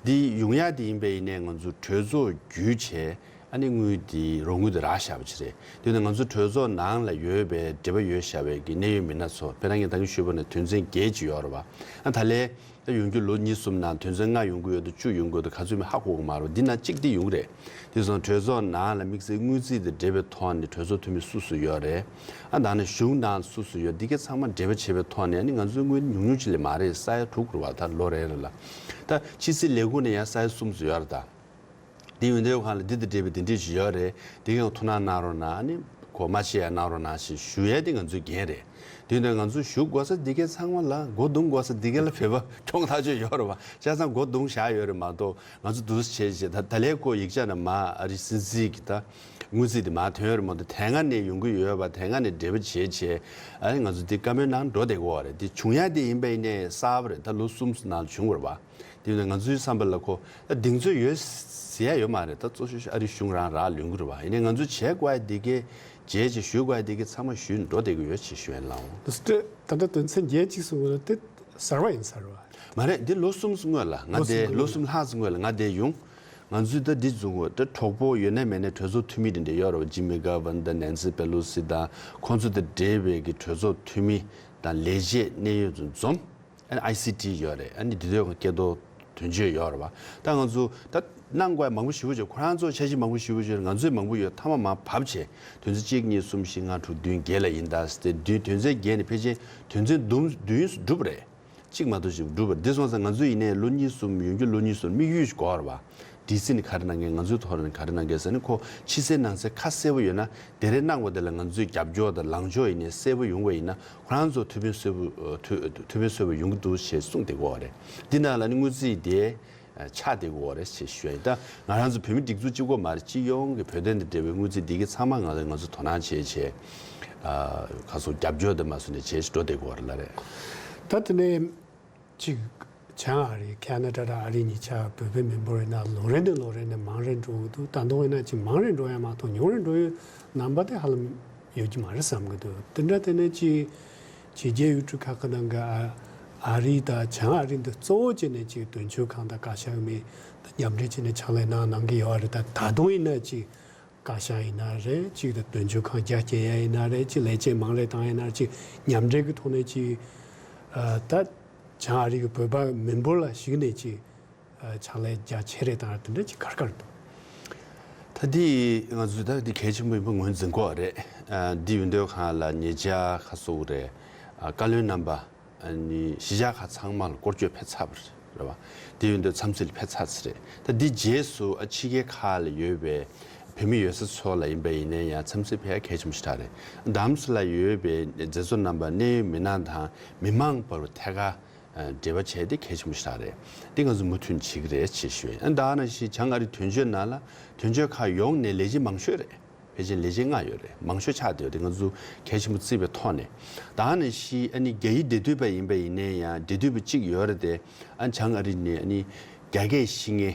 འདི་ཡོང་ཡ་དེ་ཡིན་པ་ཡིན་ནའི་ང་ཚོ་གྲོས་ཚོགས་བརྒྱུད་བྱས་ཨ་ནི་དངུལ་འདི་རོགས་དངུལ་འདི་རག་བཞག་པ་ཞིག་རེད། དེ་ནི་ང་ཚོ་གྲོས་ཚོགས་ནང་ལ་ཡོད་པའི་འབྲེལ་བ་ཡོད་བཞག་པའི་གི་གནད་ཡོད་མི་སྣ་ཚོ་དཔེར་ན་ངས་ད་གིན་ཞུས་པ་ནང་དོན་ཚན་བརྒྱད་ཅིག་ཡོད་རེད་བ། ཨ་ད་ལས། ད་ཡོང་རྒྱུ་ལོ་གཉིས་གསུམ་ནང་དོན་ཚན་ལྔ་ཡོང་གི་ཡོད་དོ་བཅུ་ཡོང་གི་ཡོད་དོ་ག་ཚོད་མིན་ཧ་གོ་གི་མ་རེད། འདི་ན་གཅིག་འདི་ཡོང་གི་རེད། དེ་སོང་གྲོས་ཚོགས་ནང་ལ་དམིགས་བསལ་དངུལ་རྩིས་དང་འབྲེལ་བའི་ཐོག་ནས་གྲོས་ཚོགས་འཐུས་མི་སུ་སུ་ཡོད་རེད། ཨ་ད་ནི་གཞུང་ནང་སུ་སུ་ཡོད། འདི་གའི་ཚང་མ་འབྲེལ་བ་བྱེད་པའི་ཐོག་ནས་ཨ་ནི་ང་ཚོའི་དངུལ་ཉུང་ཉུང་ཅིག་ལས་མ་རེད། ས་ཡ་དྲུག་རེད་བ། ད་ལོ་རེ་རེ་ལ། ད་ཕྱི་སྲིད་ལས་ཁུངས་ནས་ཡང་ས་ཡ་གསུམ་ཙམ་ཡོད་རེད་ད། འདི་ཡོན་ཏན་ཁང་ལ་འདི་དང་འབྲེལ་བའི་འདི་འདྲས་ཞིག་ཡོད་རེད། འདི་གའི་ཐུགས་སྣང་གནང་རོགས་གནང་། ཨ་ནི་གོ་མ་ཆེ་ཡ་གནང་རོགས་གནང་ཞེས་ཞུ་ཡས་དེ་ང་ཚོའི་འགན་རེད། དེ་ཡིན་དུས་ང་ཚོས་ཞུ་དགོས་ས་འདི་གའི་ཚང་མ་ལ་སྒོ་རྡུང་དགོས་ས་འདི་གའི་ལ་བོད་པ་གྱོང་ཐག་ཆོད་ཡོད་རེད་བ། བྱས་ཙང་སྒོ་རྡུང་བཞག་ཡོད་རེད་མ་གཏོགས་ང་ཚོ་འདུག་སེ་བྱས་བྱས་ད་ད་ལས་ཁོ་ཡིག་ཆ་ནང་མ་ཨ་རི་སྲིད་འཛིན་གྱི་ད་དངུལ་རྩིས་དེ་མ་ཐོན་ཡོད་རེད་མ་གཏོགས་དེ་སྔ་ནས་ཡོང་གི་ཡོད་པ། དེ་སྔ་ནས་འབྲེལ་བ་བྱས་བྱས་ཨ་ནི་ང་ཚོ་འདི་བཀའ་མོལ་གནང་འགྲོ་བསྡད་ཀྱི་ཡོད་རེད། འདི་བྱུང་ཡ་དེ་ཡིན་པ་ཡིན་ནའི་གསར་པ་རེད། ད་ལོ་གསུམ་ནང་ལ་བྱུང་བ་རེད་བ། དེ་ཡིན་ན་ང་ཚོའི་བསམ་པ་ལ་ཁོ་ད་གདེང་ཚོད་ཡོད་ཟེར་ཡ་ཡོད་མ་རེད། ད་གཙོ་ཆེ་ཤོས་ཨ་རི་གཞུང་རང་རག་ལས་ཀྱི་རེད་བ། ཡིན་ནའི་ང་ཚོས་བྱེད་དགོས་ཡ་དེ་གའི་བྱས་བྱས་ཞུ་དགོས་ཡ་དེ་གའི་ཚང་མ་ཞུས་འགྲོ་བསྡད་ཀྱི་ཡོད་ཅེས་ཞུ་ཡ་ཡིན་ལགས། འོང་། ད་ལྟ་དོན་ཚན་བརྒྱད་ཅིག་གསུངས་པ་ལ་དེ་གསར་བ་ཡིན་ས་རེད་བ། མ་རེད། འདི་ལོ་གསུམ་སྔོན་ལ་ང་ལོ་གསུམ་དེ་སྔོན་ལོ་གསུམ་ལྷག་ཙམ་སྔོན་ལ་ང་དེ་ཡོང་། ང་ཚོས་ད་འདི་བཟུང་བ་ད་གྲོགས་པོ་ཡོད་ན་མེད་ན་གྲོས་ཚོགས་འཐུས་མི་དེ་འདྲ་ཡོད་རེད་བ། ཇི་མི་གྷ་ཝན་དང་ནན་སི་པེ་ལོ་སི་དང་ཁོང་ཚོ་དང་འབྲེལ་བའི་གི་གྲོས་ཚོགས་འཐུས་མི་དང་ལས་བྱེད་གནད་ཡོད་ཚོ་འཛོམས། ཨ་ནི་ཨའི་སི་ཊི་ཡོད་རེད། ཨ་ནི་འདི་དོན་སྐད་ཐོག་དོན་གཅོད་ཡོད་རེད་བ། ད་ང་ཚོ་ད་གནང་དགོས་མང་པོ་ཞེ་པོ་ཅིག་ཁོ་རང་ཚོ་འཆར་གཞི་མང་པོ་ཞེ་པོ་ཅིག་ང་ཚོས་མང་པོ་ཡོད་མཐའ་མ་མར་བབས་བྱས་དོན་ཚན་གཅིག་གཉིས་གསུམ་བཞི་ལྔ་དྲུག་བདུན་བརྒྱད་ལ་ཡིན་ད་ཟེར་ཏེ་བདུན་དོན་ཚན་བརྒྱད་ནས་ཕལ་ཆེར་དོན་ཚན་བདུན་བདུན་གྲུབ་རེད། གཅིག་མ་གཏོགས་ཤིག་འགྲུབ་པ་འདི་སོང་ཙང་ང་ཚོ་ཡིན་ནའི་ལོ་གཉིས་གསུམ་ཡོང་རྒྱུ་ལོ་གཉིས་གསུམ་དམིགས་ཡུལ་ཞིག་དགོས་རེད་བ། ཌི་སི་ནས་ག་རེ་གནང་མཁན། ང་ཚོའི་ཐོག་ནས་ག་རེ་གནང་མཁན་ཟེར་ན་ཁོ་ཕྱི་གསལ་ནང་གསལ་ཁ་གསལ་པོ་ཡོད་ན་དེ་རེད། གནང་བ་དེ་ལ་ང་ཚོའི་རྒྱབ་སྐྱོར་དང་ལངས་ཕྱོགས་ཡིན་ནའི་གསལ་པོ་ཡོང་བ་ཡིན་ན་ཁོ་རང་ཚོ་ཐུགས་ཕན་གསོས་པོ་ཐུགས་ཐུགས་ཕན་གསོས་པོ་ཡོང་གི་འདུག་ཞེས་གསུངས་བསྡད་ཀྱི་ཡོད་རེད། འདི་ནང་ལ་ནི་དངུལ་རྩིས་དེ་ཆགས་བསྡད་ཀྱི་ཡོད་རེད་ཞེས་ཞུ་ཡ་ཡིན། ད་ང་རང་ཚོ་བོད་མི་སྒྲིག་འཛུགས་གཅིག་པོ་མ་རེད། སྤྱི་ཡོངས་ཀྱི་བོད་དོན་དང་འབྲེལ་བའི་དངུལ་རྩིས་འདི་གའི་ཚང་མ་ང་ཚོ་ང་ཚོ་དོ་སྣང་བྱས་བྱས་ཁ་སོ་རྒྱབ་སྐྱོར་དེ་མ་སོང་ནས་བྱས་འགྲོ་བསྡད་ཀྱི་ཡོད་རེད་ལ་རེད། ད་དེ་ནས། གཅིག་བྱང་ཨ་རི་ཁ་ན་ཌ་དང་ཨ་རི་གཉིས་ཆ་བོད་པའི་མི་འབོར་ཡིན་ན་ལོ་རེ་ནས་ལོ་རེ་ནས་མང་རེ་འགྲོ་གི་འདུག་ད་དུང་ཡིན་ན་ཅིག་མང་རེ་འགྲོ་ཡ་མ་གཏོགས་ཉུང་རེ་འགྲོ་ཡའི་རྣམ་པ་དེ་ཧ་ལམ་ཡོད་ཀྱི་མ་རེད་བསམ་གི་འདུག་དེ་འདྲ་དེ་ནས་ཅིག་ཕྱི་རྒྱལ་ཡུལ་གྲུ་ཁག་གི་ནང་གི་ཨ་ཨ་རི་དང་བྱང་ཨ་རི་འདི་གཙོ་བོ་བྱས་ནས་ཅིག་དོན་གཅོད་ཁང་དང་བཀའ་ཤག་མི་མཉམ་འབྲེལ་བྱས་ནས་ཕྱག་ལས་གནང་གནང་གི་ཡོད་རེད། ད་ད་དུང་ཡིན་ན་ཅིག་བཀའ་ཤག་ཡིན་ན་རེད། གཅིག་དང་དོན་གཅོད་ཁང་རྒྱ་སྐྱེད་ཡ་ཡིན་ན་རེད། གཅིག་ལས་བྱེད་མང་རེ་བཏང་ཡ་ཡིན་ན་རེད། གཅིག་མཉམ་འབྲེལ་གྱི་ཐོག་ནས་གཅིག་ཨ་ད་བྱང་ཨ་རི་གི་བོད་པ་མི་འབོར་ལ་གཞིགས་ནས་གཅིག་ཨ་ཕྱག་ལས་རྒྱ་ཆེ་རེ་བཏང་ཡ་དེ་འདྲ་གཅིག་ག་རེ་ག་རེ་འདུག་ད་འདི་ང་ཚོས་ད་འདི་གལ་ཆེན་པོ་ཡིན་པ་ངོས་འཛིན་དགོས་རེད། ཨ་འདི་ཡོད་དུས་ཁང་ལ་ཉེ་ཆར་ཁ་སོ་རེད། ཨ་བཀའ་བློན་རྣམ་པ། ཨ་ནི་གཞིས་ཆགས་ཁག་ཚང་མ་ལ་སྐོར་སྐྱོད་ཕེབས་ཚར་བ་རེད་བ། དེ་ཡོད་དུས་འཚམས་གཟིགས་ལ་ཕེབས་ཚར་ཚར་རེད། ད་འདི་རྗེས་སུ་ཨ་ཕྱི་རྒྱལ་ཁག་ལ་ཡོད་པའི་བོད་མི་ཡོད་ས་ཚོ་ལ་ཡིན་པ་ཡིན་ནའི་ཡང་འཚམས་གཟིགས་ཕེབས་ཡ་གལ་ཆེན་པོ་ཞིག་རེད། དྷ་རམ་ས་ལ་ཡོད་པའི་མཛད་གཙོ་རྣམ་པ་གནད་ཡོད་མི་སྣ་དང་མི་མང་བར་ཐད་ཀར་འབྲེལ་བ་བྱས་ཏེ་གལ་ཆེན་པོ་ཞིག་རེད། འདི་ང་ཚོ་མུ་མཐུད་བྱེད་ཀྱི་རེད་ཅེས་ཞུ་ཡ་ཡིན། ཨ་ད་ནང་བཞིན་བྱང་ཨ་རི་དོན་གཅོད་ནང་ལ་དོན་གཅོད་ཁག་ཡོངས་ནས་ལས་བྱེད་མང་ཤོས་རེད། ཕལ་ཆེར་ལས་བྱེད་ལྔ་ཡོད་རེད། མང་ཤོས་ཆགས་བསྡད་ཡོད་རེད། ང་ཚོ་གལ་ཆེན་པོ་བརྩིས་པའི་ཐོག་ནས། ད་ནང་བཞིན་ཨ་ནི་རྒྱ་ཡིག་འབྲེལ་མཐུད་པ་ཡིན་པ་ཡིན་ནའི་ཡང་འབྲེལ་མཐུད་པ་གཅིག་ཡོད་རེད་དེ། ཨ་བྱང་ཨ་རི་ནས་ཨ་ནི་རྒྱ་སྐད་ཤེས་མཁན་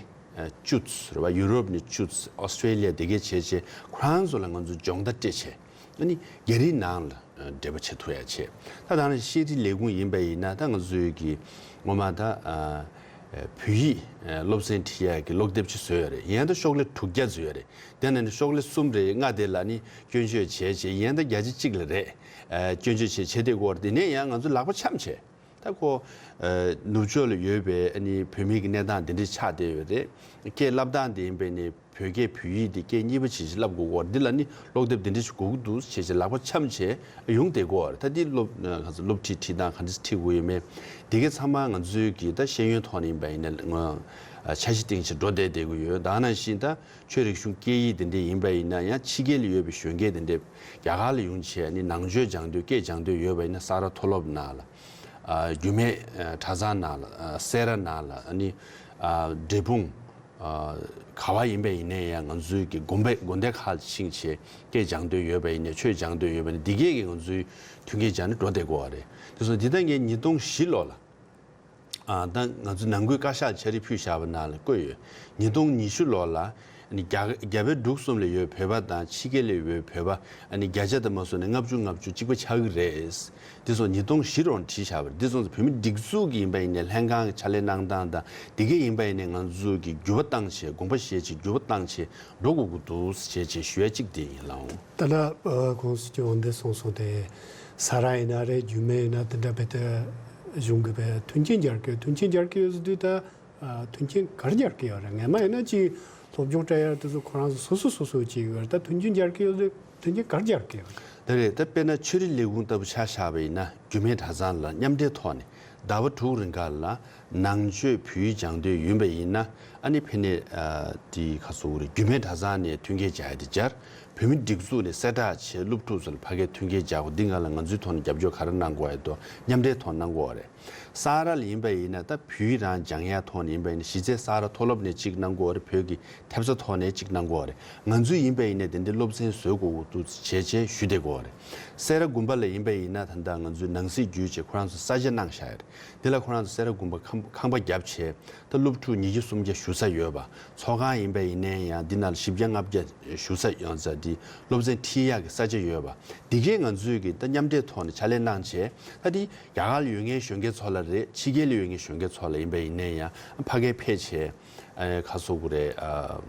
བཅུ་ཙམ་རེད་བ། ཡུ་རོབ་ནས་བཅུ་ཙམ། ཨོ་སི་ཀྲེ་ལི་ཡ་དེ་གའི་བྱས་བྱས་ཁོ་རང་ཚོ་ལ་ང་ཚོ་སྦྱོང་བརྡར་སྤྲད་བྱས་ཨ་ནི་རྒྱ་རིགས་ནང་ལ་འབྲེལ་བ་བྱེད་ཐུབ་ཡ་བྱས། ད་ད་ནི་ཤེས་རིག་ལས་ཁུངས་ཡིན་པ་ཡིན་ན་ད་ང་ཚོའི་གི་ངོ་མ་ད་བོད་ཡིག་སློབ་ཚན་ཁྲིད་ཡ་གི་ཀློག་དེབ་ཅིག་བཟོས་ཡོད་རེད། ཡིན་ཡང་ད་ཤོག་ལྷེ་དྲུག་བརྒྱ་བཟོས་ཡོད་རེད། དེ་ནས་ནི་ཤོག་ལྷེ་གསུམ་རེ་ལྔ་དེ་ལ་ནི་སྐྱོན་བརྗོད་བྱས་བྱས་ཡིན་ཡང་ད་བརྒྱ་ཆ་གཅིག་ལ་རེད། སྐྱོན་བརྗོད་བྱས་བྱས་དེ་སྐོར་དེ་ནས་ཡང་ང་ཚོ་ལག་པ་འཆམ་བྱས། ད་ཁོ་ནུབ་ཕྱོགས་ལ་ཡོད་པའི་ཨ་ནི་བོད་མི་གི་གནས་སྟངས་དེ་འདྲ་ཆགས་བསྡད་ཡོད་རེད། སྐད་བསླབ་སྟངས་དེ་ཡིན་པས་ནི་བོད་སྐད་བོད་ཡིག་དེ་སྐད་གཉིས་པ་བྱས་བྱས་བསླབ་དགོས་སྐོར་འདི་ལ་ནི་ཀློག་དེབ་དེ་འདྲ་ཞིག་དགོས་ཀྱི་འདུག་བྱས་བྱས་ལག་པ་འཆམ་བྱས་ཡོང་བསྡད་ཀྱི་ཡོད་རེད། ད་འདི་སློབ་ག་ཚོད་སློབ་ཁྲིད་ཁྲིད་སྟངས་ག་འདྲ་ཁྲིད་དགོས་ཡོད་མེད་དེ་གའི་ཚང་མ་ང་ཚོའི་གི་ད་ཤེས་ཡོན་ཐོག་ནས་ཡིན་པ་ཡིན་ན་ང་འཆར་གཞི་སྟེང་བྱས་འགྲོ་བསྡད་བསྡད་ཀྱི་ཡོད། ད་ནང་བཞིན་ད་ཆོས་རིག་གཞུང་སྐད་ཡིག་དེ་འདྲ་ཡིན་པ་ཡིན་ན་ཡང་ཕྱི་རྒྱལ་ལ་ཡོད་པའི་གཞོན་སྐྱེས་དེ་འདྲ་རྒྱ་གར་ལ་ཡོང་བྱས་ནི་ནང་ཆོས་སྦྱང་འདོད་སྐད་སྦྱང་འདོད་ཡོད་པ་ཡིན་ན་ས་རཱ་མཐོ་སློབ་ནང་ལ། ཨ་རྒྱུད་སྨད་ཨ་གྲྭ་ཚང་ནང་ལ། ཨ་སེ་ར་ནང་ལ། ཨ་ནི་ཨ་འབྲས་སྤུངས་ཨ་ག་བ་ཡིན་པ་ཡིན་ནའི་ཡང་ང་ཚོའི་གི་དགོན་པའི་དགོན་སྡེ་ཁག་ལ་ཕྱིན་བྱས་སྐད་སྦྱང་འདོད་ཡོད་པ་ཡིན་ནའི་ཆོས་སྦྱང་འདོད་ཡོད་པ་ཡིན་ནའི་འདི་གས་ཀྱི་ང་ཚོའི་མཐུན་རྐྱེན་སྦྱར་ནས་འགྲོ་བསྡད་ཀྱི་ཡོད་རེད། དེ་སོང་འདི་ལྟར་ངས་ཉིས་སྟོང་བཞི་ལོ་ལ། ཨ་ད་ང་ཚོ་ནང་ཁུལ་བཀའ་ཤག་ཕྱག་བྲིས་ཕུལ་བཞག་པ་ནང་ལ་བཀོད་ཡོད། ཉིས་སྟོང་ཉི་ཤུ་ལོ་ལ་ཨ་ནི་རྒྱ་རྒྱ་བལ་འབྲུག་གསུམ་ལ་ཡོད་བོད་པ་དང་ཕྱི་རྒྱལ་ལ་ཡོད་བོད་པ་ཨ་ནི་བརྒྱ་ཆ་དང་མ་སོང་ནས་ལྔ་བཅུ་ལྔ་བཅུ་གཅིག་པ་ཆགས་ཀྱི་རེད། འདི་ཚོ་ཉིས་སྟོང་བཞི་ལོར་བྲིས་བཞག་པ་རེད། འདི་ཚོ་བོད་མི་སྒྲིག་འཛུགས་ཀྱི་ཡིན་པ་ཡིན་ནའི་ལྷན་ཁང་གི་ཕྱག་ལས་གནང་སྟངས་དང་འདི་གའི་ཡིན་པ་ཡིན་ནའི་ང་ཚོ་གི་འགྱུར་བ་བཏང་བྱས་དགོངས་པ་བཞེས་བྱས་འགྱུར་བ་བཏང་བྱས་འགྲོ་དགོས་ཀྱི་འདུག་ཟེར་བྱས་ཞུ་ཡ་གཅིག་དེ་ཡིན་ལགས། ད་ལྟ་ཨ་ཁོང་ཚོས་ཀྱང་འདི་གསུངས་སོང་སྟེ། ས་རཱ་ཡིན་ན་རེད། རྒྱུད་སྨད་ཡིན་ན་དེ་འདྲ་བས་ཏེ་གཞུང་གི་བས་མཐུན་རྐྱེན་སྦྱར་གི་མཐུན་རྐྱེན་སྦྱར་གི་ཡོད་ཟེར་དུས་ད་ཨ་མཐུན་རྐྱེན་ག་རེ་སྦྱར་གི་ཡོད་རེད། སྔན་མ་ཡིན་ན་ཅིག་སློབ་སྦྱོང་སྤྲད་ཡ་དེ་ཚོ་ཁོ་རང་ཚོ་སོ་སོ་སོ་སོ་ཅིག་ཡོད་རེད། ད་མཐུན་རྐྱེན་སྦྱར་གི་ཡོད་ཟེར་མཐུན་རྐྱེན་ག་རེ་སྦྱར་གི་ཡོད་རེད། ད་རེད། ད་དཔེར་ན་ཆོས་རིག་ལས་ཁུངས་ལྟ་བུ་ཆ་བཞག་པ་ཡིན་ན་རྒྱུད་སྨད་གྲྭ་ཚང་ལ་མཉམ་འབྲེལ་ཐོག་ནས་ཟླ་བ་དྲུག་རིང་ག་ལ་ནང་ཆོས་བོད་ཡིག་སྦྱང་འདོད་ཡོད་པ་ཡིན་ན་ཨ་ནི་ཕ་ནས་ཨ་དེ་ག་ཟེར་དགོས་རེད། རྒྱུད་སྨད་གྲྭ་ཚང་ནས་མཐུན་རྐྱེན་སྦྱར་ཡ་དེ་སྦྱར། བོད་མི་སྒྲིག་འཛུགས་ནས་གསལ་བསྒྲགས་བྱས་སློབ་ཕྲུག་ཚོ་ལ་ཕ་གིར་མཐུན་རྐྱེན་སྦྱར་དགོས། འདི་སྒང་ལ་ང་ཚོའི་ཐོག་ནས་རྒྱབ་སྐྱོར་ག་རེ་གནང་དགོས་ཡོད་དོ། མཉམ་འབྲེལ་ཐོག་གནང་དགོས་རེད། ས་རཱ་ལ་ཡིན་པ་ཡིན་ན་ད་བོད་ཡིག་རང་སྦྱང་ཡ་ཐོག་ནས་ཡིན་པ་ཡིན་ན་གཞི་རྩའི་ས་རཱ་མཐོ་སློབ་ནས་གཅིག་གནང་དགོས་རེད། བོད་ཀྱི་ཐེབས་རྩ་ཐོག་ནས་གཅིག་གནང་དགོས་རེད། ང་ཚོའི་ཡིན་པ་ཡིན་ན་དེ་འདྲའི་སློབ་ཚན་བཟོ་དགོས་ཀྱི་འདུག་བྱས་བྱས་ཞུས་བསྡད་དགོས་རེད། སེ་ར་དགོན་པ་ལ་ཡིན་པ་ཡིན་ན་ད་ལྟ་ང་ཚོའི་ནང་སྲིད་བརྒྱུད་བྱས་ཁོ་རང་ཚོ་ས་ཆ་གནང་བཞག་ཡོད་རེད། འདི་ལ་ཁོ་རང་ཚོ་སེ་ར་དགོན་པ་ཁམས་ ཁང་པ་བརྒྱབ་བྱས་ད་སློབ་ཕྲུག་ཉིས་བརྒྱ་སུམ་བརྒྱ་བཞུགས་ས་ཡོད་པ། ཚོགས་ཁང་ཡིན་པ་ཡིན་ནའི་ཡང་འདི་ནང་ལ་བཞི་བརྒྱ་ལྔ་བརྒྱ་བཞུགས་ས་ཡོད་ཙང་འདི་སློབ་ཚན་ཁྲིད་ཡག་གི་ས་ཆ་ཡོད་པ། འདི་གས་ང་ཚོས་ཀྱི་ད་མཉམ་འབྲེལ་ཐོག་ནས་ཕྱག་ལས་གནང་བྱས་ད་འདི་རྒྱ་གར་ལ་ཡོད་མཁན་གཞོན་སྐྱེས་ཚོ་ལ་རེད། ཕྱི་རྒྱལ་ལ་ཡོད་མཁན་གཞོན་སྐྱེས་ཚོ་ལ་ཡིན་པ་ཡིན་ནའི་ཡང་ཕ་གིར་ཕེབས་བྱས་ཨ་ཁ་སོ་གུ་རེད། ཨ་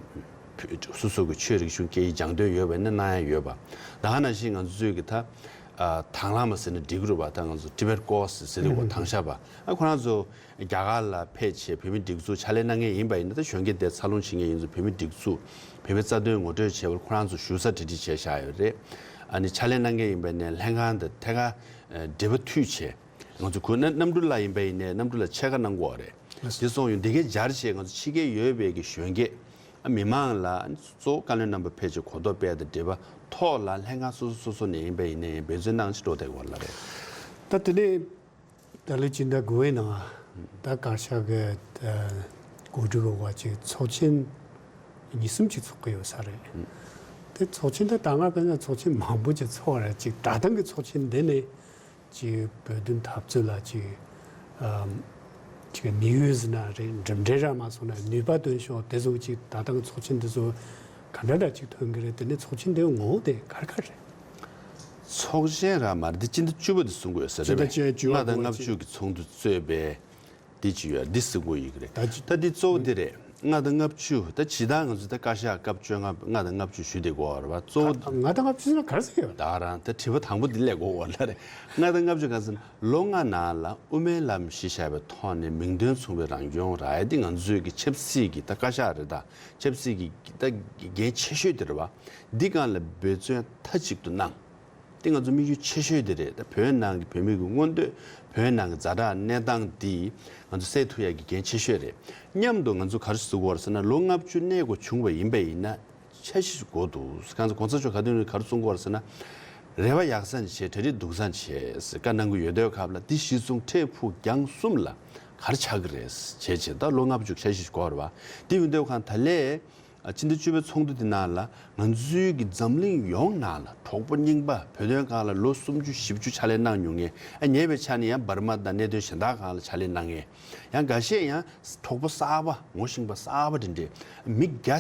སོ་སོ་གི་ཆོས་རིག་གཞུང་སྐད་ཡིག་སྦྱང་འདོད་ཡོད་པ་ཡིན་ན་གནང་ཡ་ཡོད་པ། ད་ག་ནང་བཞིན་ང་ཚོས་ཀྱི་ད་ཨ་དང་བླངས་མ་ཟེར་ན་འགྲིག་གི་རེད་པ། ད་ང་ཚོ་Tibet Course ཟེར་དེ་འོ་དང་ཤག་པ་ཨ་ཁོ་རང་ཚོ་རྒྱ་གར་ལ་ཕེབས་བྱས་བོད་མི་སྒྲིག་འཛུགས་ཕྱག་ལས་གནང་མཁན་ཡིན་པ་ཡིན་ན། ད་གཞོན་སྐྱེས་དེ་འཚར་ལོངས་བྱེད་མཁན་ཡིན་ཙང་བོད་མི་སྒྲིག་འཛུགས་བོད་པའི་རྩ་དོན་ངོ་སྤྲོད་བྱས་པར་ཁོ་རང་ཚོ་བཞུགས་ས་གྲ་སྒྲིག་བྱས་བཞག་ཡོད་རེད། ཨ་ནི་ཕྱག་ལས་གནང་མཁན་ཡིན་པ་ནས་ལྷན་ཁང་དང་ཐད་ཀར་འབྲེལ་བ་མཐུད་བྱས་ང་ཚོ་ཁུ་གནམ་གྲུ་ལ་ཡིན་པ་ཡིན་ནས་གནམ་གྲུ་ལ་ཕྱེད་ཀ་གནང་དགོས་རེད། དེ་སོང་ཡོང་དེ་གའི་སྦྱར་བྱས་ང་ཚོ་ཕྱི་རྒྱལ་ཡོད་པའི་གི་གཞོན་སྐྱེས་ཨ་མི་མང་ལ་གཙོ་བོ་བཀའ་བློན་རྣམ་པ་ཕེབས་བྱས་གོ་རྟོགས་སྤེལ་དང་འབྲེལ་བ་ཐོག་ལ་ལྷན་ཁང་སོ་སོ་སོ་སོ་ནས་ཡིན་པ་ཡིན་ནའི་འབད་བརྩོན་གནང་ཕྱིར་འགྲོ་བསྡད་དགོས་ལ་རེད། ད་དེ་ནས་ད་ལོ་སྤྱི་ཟླ་དགུ་པའི་ནང་ད་བཀའ་ཤག་གི་ད་གོ་སྒྲིག་འོག་ཅིག་ཚོགས་ཆེན་གཉིས་གསུམ་ཅིག་ཚོགས་ཀྱི་ཡོད་ས་རེད། དེ་ཚོགས་ཆེན་དེ་ད་སྔ་བས་ན་ཚོགས་ཆེན་མང་པོ་ཅིག་ཚོགས་རེད། ཅིག་གྲྭ་ཐང་གི་ཚོགས་ཆེན་འདི་ནས་ཅིག་བོད་དོན་འཐབ་རྩོད་ལ་ཅིག་ཨམ་ཅིག་དམིགས་ཡུལ་ཟེར་ན་རེད། གྲུབ་འབྲས་རག་མ་སོང་ན་ནུས་པ་བཏོན་ཤོག་དེ་ཚོ་ཅིག་ད་ཐེངས་ཚོགས་ཆེན་འདི་ཚོ་ག་འདྲ་འདྲ་ཅིག་ཐོན་གི་རེད། དེ་ནས་ཚོགས་ཆེན་འདིའི་ངོ་བོ་དེ་ག་རེ་ག་རེ་རེད། ཚོགས་ཆེན་ར་མ་རེད། འདི་སྤྱི་ཟླ་བཅུ་པ་དེ་གསུང་གི་ཡོད་ས་རེད་པས། སྤྱི་ཟླ་བཅུ་པ་ལྔ་དང་ལྔ་བཅུ་གི་ཚོགས་འདུ་གཙོས་པའི་འདི་ཅི་ཡོད་འདི་གསུང་གི་ཡོད་ཀྱི་རེད། ད་ཅི་ད་འདི་གཙོ་བོ་འདི་རེད། ལྔ་དང་ལྔ་བཅུ་ད་ཇི་ལྟར་ང་ཚོ་ད་བཀའ་ཤག་སྐབས་བཅོ་ལྔ་ལྔ་དང་ལྔ་བཅུ་ཞུས་བསྡད་ཀྱི་ཡོད་རེད་པ། གཙོ་བོ་ལྔ་དང་ལྔ་བཅུ་ཟེར་ན་ག་རེ་ཟེར་གྱི་ཡོད། ད་རང་ད་དྲི་བ་དང་པོ་འདི་སླེབས་ཀྱི་ཡོད་ལ་རེད། ལྔ་དང་ལྔ་བཅུ་ག་ཟེར་ན་ལོ་ལྔ་ནང་ལ་དབུ་མའི་ལམ་གཞི་བཞག་པའི་ཐོག་ནས་མིང་དོན་མཚུངས་པའི་རང་སྐྱོང་རག་ཡ་འདི་ང་ཚོའི་གི་ཆབ་སྲིད་ཀྱི་ད་བཀའ་ཤག་རེད། ད་ཆབ་སྲིད་ཀྱི་ད་འགན་ཆེ་ཤོས་དེ་རེད་པ། འདི་སྒང་ལ་འབད་བརྩོན་མཐའ་གཅིག་ཏུ་གནང་། དེ་ང་ཚོ་དམིགས་ཡུལ་ཆེ་ཤོས་དེ་རེད། ད་བོད་ནང་གི་བོད་མི་གི་མངོན་འདོད། བོད་ནང་གི་ཛ་དྲག་གནས་སྟངས་འདི་ང་ཚོ་སེལ་ཐུབ་ཡག་གི་འགན་ཆེ་ཤོས་རེད། མཉམ་དུ་ང་ཚོ་ག་རེ་ཟེར་དགོས་རེད་ཟེར་ན་ལོ་ལྔ་བཅུ་གནས་དགོས་བྱུང་བ་ཡིན་པ་ཡིན་ན་འཆར་གཞི་ཞིག་དགོས་འདུག་གང་ཚེ་གོང་ས་མཆོག་ག་དུས་ནས་ག་རེ་གསུང་གི་ཡོད་རེད་ཟེར་ན། རེ་བ་ཡག་ས་ནས་བྱེད། གྲ་སྒྲིག་སྡུག་ས་ནས་བྱེད་ཟེར་བཀའ་གནང་གི་ཡོད་དུས་སྐབས་ལ་འདི་གཞི་བཟུང་འཕྲལ་ཕུགས་རྒྱང་གསུམ་ལ་ག་རེ་ཆགས་ཀྱི་རེད་བྱས་བྱས་ད་ལོ་ལྔ་བཅུ་འཆར་གཞི་ཞིག་དགོས་རེད་པ། འདི་ཡིན་དུས་གང་ད་ལས། ཨ་སྤྱི་ཟླ་བཅུ་པའི་ཚོགས་འདུ་འདི་ནང་ལ་ང་ཚོའི་གི་འཛམ་གླིང་ཡོངས་ནང་ལ་གྲོགས་པོ་རྙིང་པ་བོད་དོན་སྒང་ལ་ལོ་སུམ་ཅུ་བཞི་བཅུ་ཕྱག་ལས་གནང་མྱོང་མཁན། ཨ་ཉེ་བའི་ཆ་ནས་ཡང་འབར་མ་དང་གནད་དོན་གཞན་དག་སྒང་ལ་ཕྱག་ལས་གནང་མཁན། ཡང་འགའ་ཤས་ཡང་གྲོགས་པོ་གསར་པ་ངོ་ཤེས་པ་གསར་པ་དེ་འདྲས་མི་རྒྱ་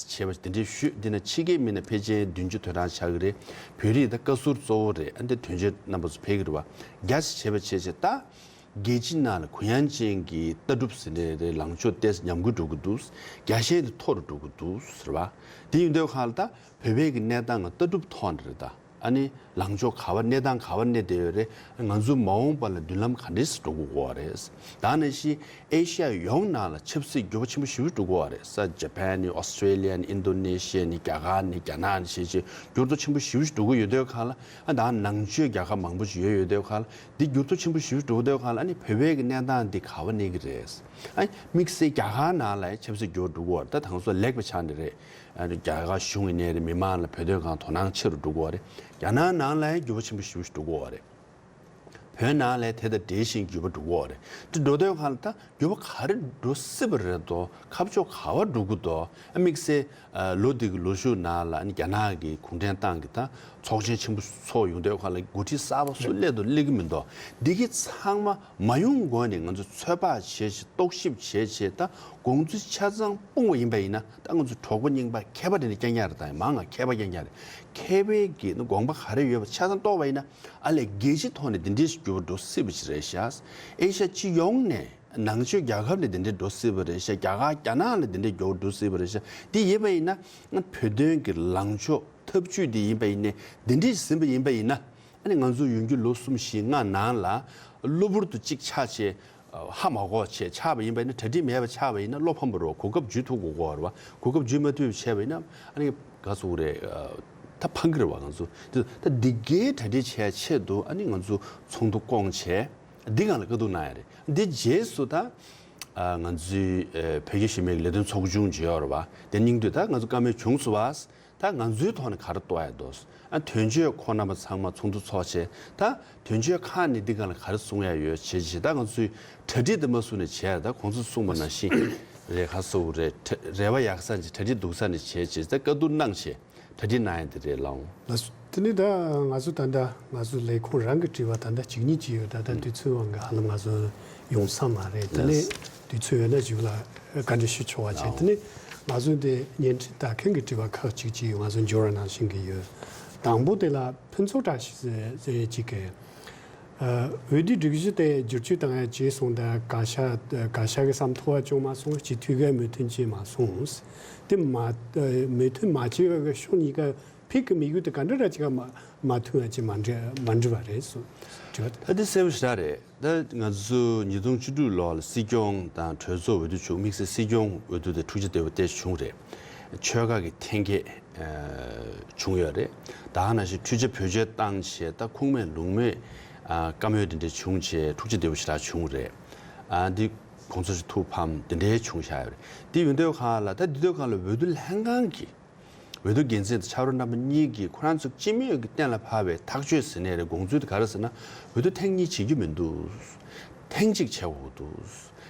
ཆེ་བ་དེ་འདྲས་ཞུས། འདི་ན་ཕྱི་རྒྱལ་མི་ནང་ཕལ་ཆེར་བདུན་ཅུ་དོན་གྲངས་ཆགས་ཀྱི་རེད། བོད་རིགས་དང་བཀའ་ཟུར་གཙོ་བོ་རེད། ཨ་འདི་དོན་གཅོད་རྣམ་པ་ཚོ་ཕེབས་ཀྱི་རེད་པ། རྒྱ་ཆེ་བ་བྱས་བྱས་ད། རྒྱལ་སྤྱི་ནང་ལ་གུ་ཡངས་ཅན་གྱི་ལྟ་གྲུབ་ཟེར་ནའི་རེད། ལངས་ཕྱོགས་ཏོག་ཙམ་ཉམས་རྒུད་འགྲོ་གི་འདུག་རྒྱ་ཞེན་དེ་མཐོ་རུ་འགྲོ་གི་འདུག་ཟེར་བ། དེ་ཡིན་དུས་གང་ལ་ད་བོད་པའི་གི་གནས་སྟངས་ལ་ལྟ་གྲུབ་ཐོག་ནས་རེད། ད་ཨ་ནི་ལངས་ཕྱོགས་ག་བ་གནས་སྟངས་ག་བ་གནས་བསྡད་ཡོད་རེད། ང་ཚོ་མ་འོངས་པ་ལ་མདུན་ལམ་ག་འདྲས་སེ་འགྲོ་དགོས་ཀྱི་ཡོད་རེད། ད་ནང་བཞིན་ཨེ་ཤ་ཡ་ཡོངས་ནང་ལ་ཆབ་སྲིད་འགྱུར་བ་ཆེན་པོ་ཞེ་པོ་ཅིག་འགྲོ་གི་ཡོད་རེད། ས་ཇ་པན་ནས་ཨོ་སི་ཀྲེ་ལི་ཡ་ནས་ཨིན་དོ་ནེ་ཤི་ཡ་ནས་རྒྱ་གར་ནས་རྒྱ་ནག་ནས་བྱས་བྱས་འགྱུར་ལྡོག་ཆེན་པོ་ཞེ་པོ་ཅིག་འགྲོ་གི་ཡོད་དུས་གང་ལ། ཨ་ད་ནང་ཆོས་རྒྱལ་ཁབ་མང་པོ་ཅིག་ཡོད་ཡོད་དུས་གང་ལ། འདི་འགྱུར་ལྡོག་ཆེན་པོ་ཞེ་པོ་འགྲོ་གི་ཡོད་དུས་གང་ལ། ཨ་ནི་བོད་པའི་གི་གནས་སྟངས་འདི་ག་བ་གནས་ཀྱི་རེད། ཨ་དམིགས་བསལ་རྒྱ་གར་ནང་ལ་ཆབ་སྲིད་འགྱུར་བ་འགྲོ་གི་ཡོད་རེད། ད་དེང་སང་ལེགས་པའི་ཆ་ནས་རེད། ཨ་ནི་རྒྱ་གར་གཞུང་ཡིན་ནའི་རེད། མི་མང་ལ་བོད་དོན་སྒང་དོ་སྣང་ཆེ་རུ་འགྲོ་གི་ཡོད་རེད། རྒྱ་ནག་ནང་ལ་འགྱུར་བ་ཆེན་པོ་ཞེ་པོ་ཞིག་འགྲོ་གི་ཡོད་རེད། བོད་ནང་ལ་དེ་དང་འབྲེལ་བཞིན་འགྱུར་བ་འགྲོ་གི་ཡོད་རེད། དེ་འགྲོ་དུས་གང་ལ་ད་འགྱུར་བ་ག་རེ་འགྲོ་སྲིད་པ་རེད་དོ། ཁ་ཕྱོགས་ག་བ་འགྲོ་གི་འདུག་ཨ་དམིགས་བསལ་ཨ་ལོ་འདི་གི་ལོ་གཞུག་ནང་ལ་ཨ་ནི་རྒྱ་ནག་གི་གུང་ཁྲན་ཏང་གི་ད་ཚོགས་ཆེན་ཆེན་པོ་ཚོགས་ཡོང་དུས་གང་ལ་འགོ་ཁྲིད་གསར་པ་སུ་སླེབས་འདུག་སླེབས་ཀྱི་མི་འདུག་འདི་གི་ཚང་མ་མ་ཡོང་གོང་ནས་ང་ཚོ་ཚོད་དཔག་བྱས་བྱས་རྟོག་ཞིབ་བྱས་བྱས་ད་དགོངས་ཚུལ་ཆ་ཚང་སྤུངས་པ་ཡིན་པ་ཡིན་ན། ད་ང་ཚོ་གྲོགས་པོ་རྙིང་པ་མཁས་པ་དེ་འདྲ་རྐྱང་རྐྱང་རེད། ད་མང་ང་མཁས་པ་རྐྱང་རྐྱང་རེད། མཁས་པའི་གི་དགོངས་པ་ག་རེ་ཡོད་པ་ཆ་ཚང་རྟོགས་པ་ཡིན་ན། ཨ་ལས་རྒྱལ་སྤྱི་ཐོག་ནས་འདི་འདྲའི་ཞིག་འགྱུར་བ་འགྲོ་སྲིད་པ་ཞིག་རེད་ཤག་ཨེ་ཤ་ཡ་སྤྱི་ཡོངས་ནས་ནང་ཆོས་རྒྱལ་ཁབ་ནས་འདི་འདྲའི་འགྲོ་སྲིད་པ་རེད་ཤག་རྒྱ་གར་རྒྱ་ནག་ལ་འདི་འདྲའི་འགྱུར་བ་འགྲོ་སྲིད་པ་རེད་ཤག་འདི་ཡིན་པ་ཡིན་ན་བོད་དོན་གྱི་ལངས་ཕྱོགས་ཐབས་ཇུས་འདི་ཡིན་པ་ཡིན་ནའི་འདི་འདྲའི་ཟིན་པ་ཡིན་པ་ཡིན་ན། ཨ་ནི་ང་ཚོ་ཡོང་རྒྱུ་ལོ་གསུམ་བཞི་ལྔ་ནང་ལ་གློ་བུར་དུ་གཅིག་ཆགས་བྱས། ཧ་མ་གོ་བྱས་ཆགས་པ་ཡིན་པ་ཡིན་ན། གྲ་སྒྲིག་མེད་པ་ཆགས་པ་ཡིན་ན་བློ་ཕམ་པ་རེད། གོ་སྐབས་འཇུ་ཐུབ་དགོས་ཀྱི་ཡོད་རེད་པ། གོ་སྐབས་འཇུ་མ་ཐུབ་པ་བྱས་པ་ཡིན་ན་ཨ་ནི་ག་ཚོད་རེད། ད་ཕངས་ཀྱི་རེད་པ། ང་ཚོ་འདི་ད་འདི་གའི་གྲ་སྒྲིག་བྱེད་ཆེད་དུ་ཨ་ནི་ང་ཚོ་ཚོགས་འདུ་བསྐོང་བྱས་འདི་སྒང་ལ་བཀའ་བསྡུར་གནང་ཡ་རེད། འདི་རྗེས་སུ་ད་ང་ཚོའི་བོད་རྒྱ་ཞི་མོལ་གྱི་ལས་དོན་ཚོགས་ཆུང་ཅིག་ཡོད་རེད་པ། དེ་སྙིང་བསྡུས་ད་ང་ཚོ་བཀའ་མོལ་བྱུང་སོང་བ། ད་ང་ཚོའི་ཐོག་ནས་ག་རེ་གཏོང་ཡ་འདུག་ཨ་དོན་གཅོད་ཁོང་རྣམ་པ་ཚང་མ་ཚོགས་འདུ་ཚོགས་བྱས། ད་དོན་གཅོད་ཁག་ནས་འདི་སྒང་ལ་ག་རེ་གསུང་ཡ་ཡོད་བྱས་བྱས། ད་ང་ཚོའི་གྲ་སྒྲིག་འདི་མ་ཚུགས་ནས་བྱས། ད་གོང་ས་གསུངས་པ་ནང་བཞིན་རེད། ག་ཚོད་རེད། རེ་བ་ཡག་ས་ནས་གྲ་སྒྲིག་སྡུག་ས་ནས་བྱས་བྱས། ད་བཀའ་བསྡུར་གནང་བྱས་གྲ་སྒྲིག་གནང་ཡ་འདི་རེད་ལགས། ལགས་སོ། དེ་ནས་ད་ང་ཚོ་ད་ལྟ་ང་ཚོ་ལས་ཁུངས་རང་གི་དྲི་བ་ད་ལྟ་གཅིག་གཉིས་ཅིག་ཡོད། ད་ལྟ་དུས་ཚོད་དབང་གིས་ཧ་ལམ་ང་ཚོ་ཡོང་ས་མ་རེད། དེ་ནས་དུས་ཚོད་ཡོད་ན་ཞུ་ལ་བཀའ་འདྲི་ཞུ་ཆོག་པ་བྱས། དེ་ནས་ང་ཚོ་འདི་བརྙན་འཕྲིན་ལྟ་མཁན་གྱི་དྲི་བ་ཁག་ཅིག་ཅིག་ང་ཚོ་འབྱོར་བ་ནང་བཞིན་གྱི་ཡོད། དང་པོ་དེ་ལ་ཕུན་ཚོགས་བཀྲ་ཤིས་ཟེར་ཅིག་གིས། འོས་བསྡུའི་སྒྲིག་གཞི་དེ་བསྒྱུར་བཅོས་བཏང་ཡ་བྱས་སོང་། ད་བཀའ་ཤག་བཀའ་ཤག་གི་བསམ་ཐོ་བ་བྱུང་མ་སོང་། སྤྱི་འཐུས་ཀྱི་མོས་མཐུན་བྱས་མ་སོང་། དེ་མ་མོས་མཐུན་མ་བྱས་པའི་ཕྱོགས་གཉིས་ཀ་ཕིག་གི་དམིགས་ཡུལ་དེ་ག་འདྲ་ར་ཅིག་ག་མ་མ་མཐུན་ཡ་ཅིག་མ་འགྲིག་མ་འགྲིག་པ་རེད་སོང་། དྲི་བ་དེ། ད་དེ་གསལ་པོ་ཞེ་དྲག་རེད། ད་ང་ཚོ་ཉིས་སྟོང་བཅུ་དྲུག་ལོ་ལ་སྲིད་སྐྱོང་དང་གྲོས་ཚོགས་འོས་བསྡུ་བྱུང་། དམིགས་བསལ་སྲིད་སྐྱོང་འོས་བསྡུ་དེ་འཁྲུག་ཆ་དོད་པོ་ཏོག་ཙམ་བྱུང་རེད། ཆོལ་ཁ་གི་འཐེན་འཁྱེར་བྱུང་ཡོད་རེད། ད་ག་ནང་བཞིན་འཕྲུལ་ཆས་བེད་སྤྱོད་བཏང་བྱས་ད་ཁུངས་མེད་ལུང་མེད་བཀའ་མོལ་དེ་འདྲ་བྱུང་བྱས་འཁྲུག་ཆ་དོད་པོ་ཞེ་དྲག་བྱུང་རེད། འདི་གོང་ས་མཆོག་ཐུགས་ཕམ་དེ་འདྲ་བྱུང་བཞག་ཡོད་རེད། དེ་ཡིན་དུས་གང་ལ་ད་འདི་དུས་གང་ལ་འོས་བསྡུ་ལྷན་ཁང་གི་འོས་བསྡུ་འགན་འཛིན་དང་ཕྱག་རོགས་རྣམ་པ་གཉིས་ཀྱིས་ཁོ་རང་ཚོ་སྤྱི་མོས་ཀྱི་གཏན་ལ་ཕབ་པའི་ཐག་གཅོད་ཟེར་ནའི་རེད། དགོངས་ཚུལ་དེ་ག་རེ་ཟེར་ན། འོས་བསྡུ་ཐེངས་གཉིས་བྱེད་རྒྱུ་མི་འདུག་ཐེངས་གཅིག་བྱེད་དགོས་འདུག་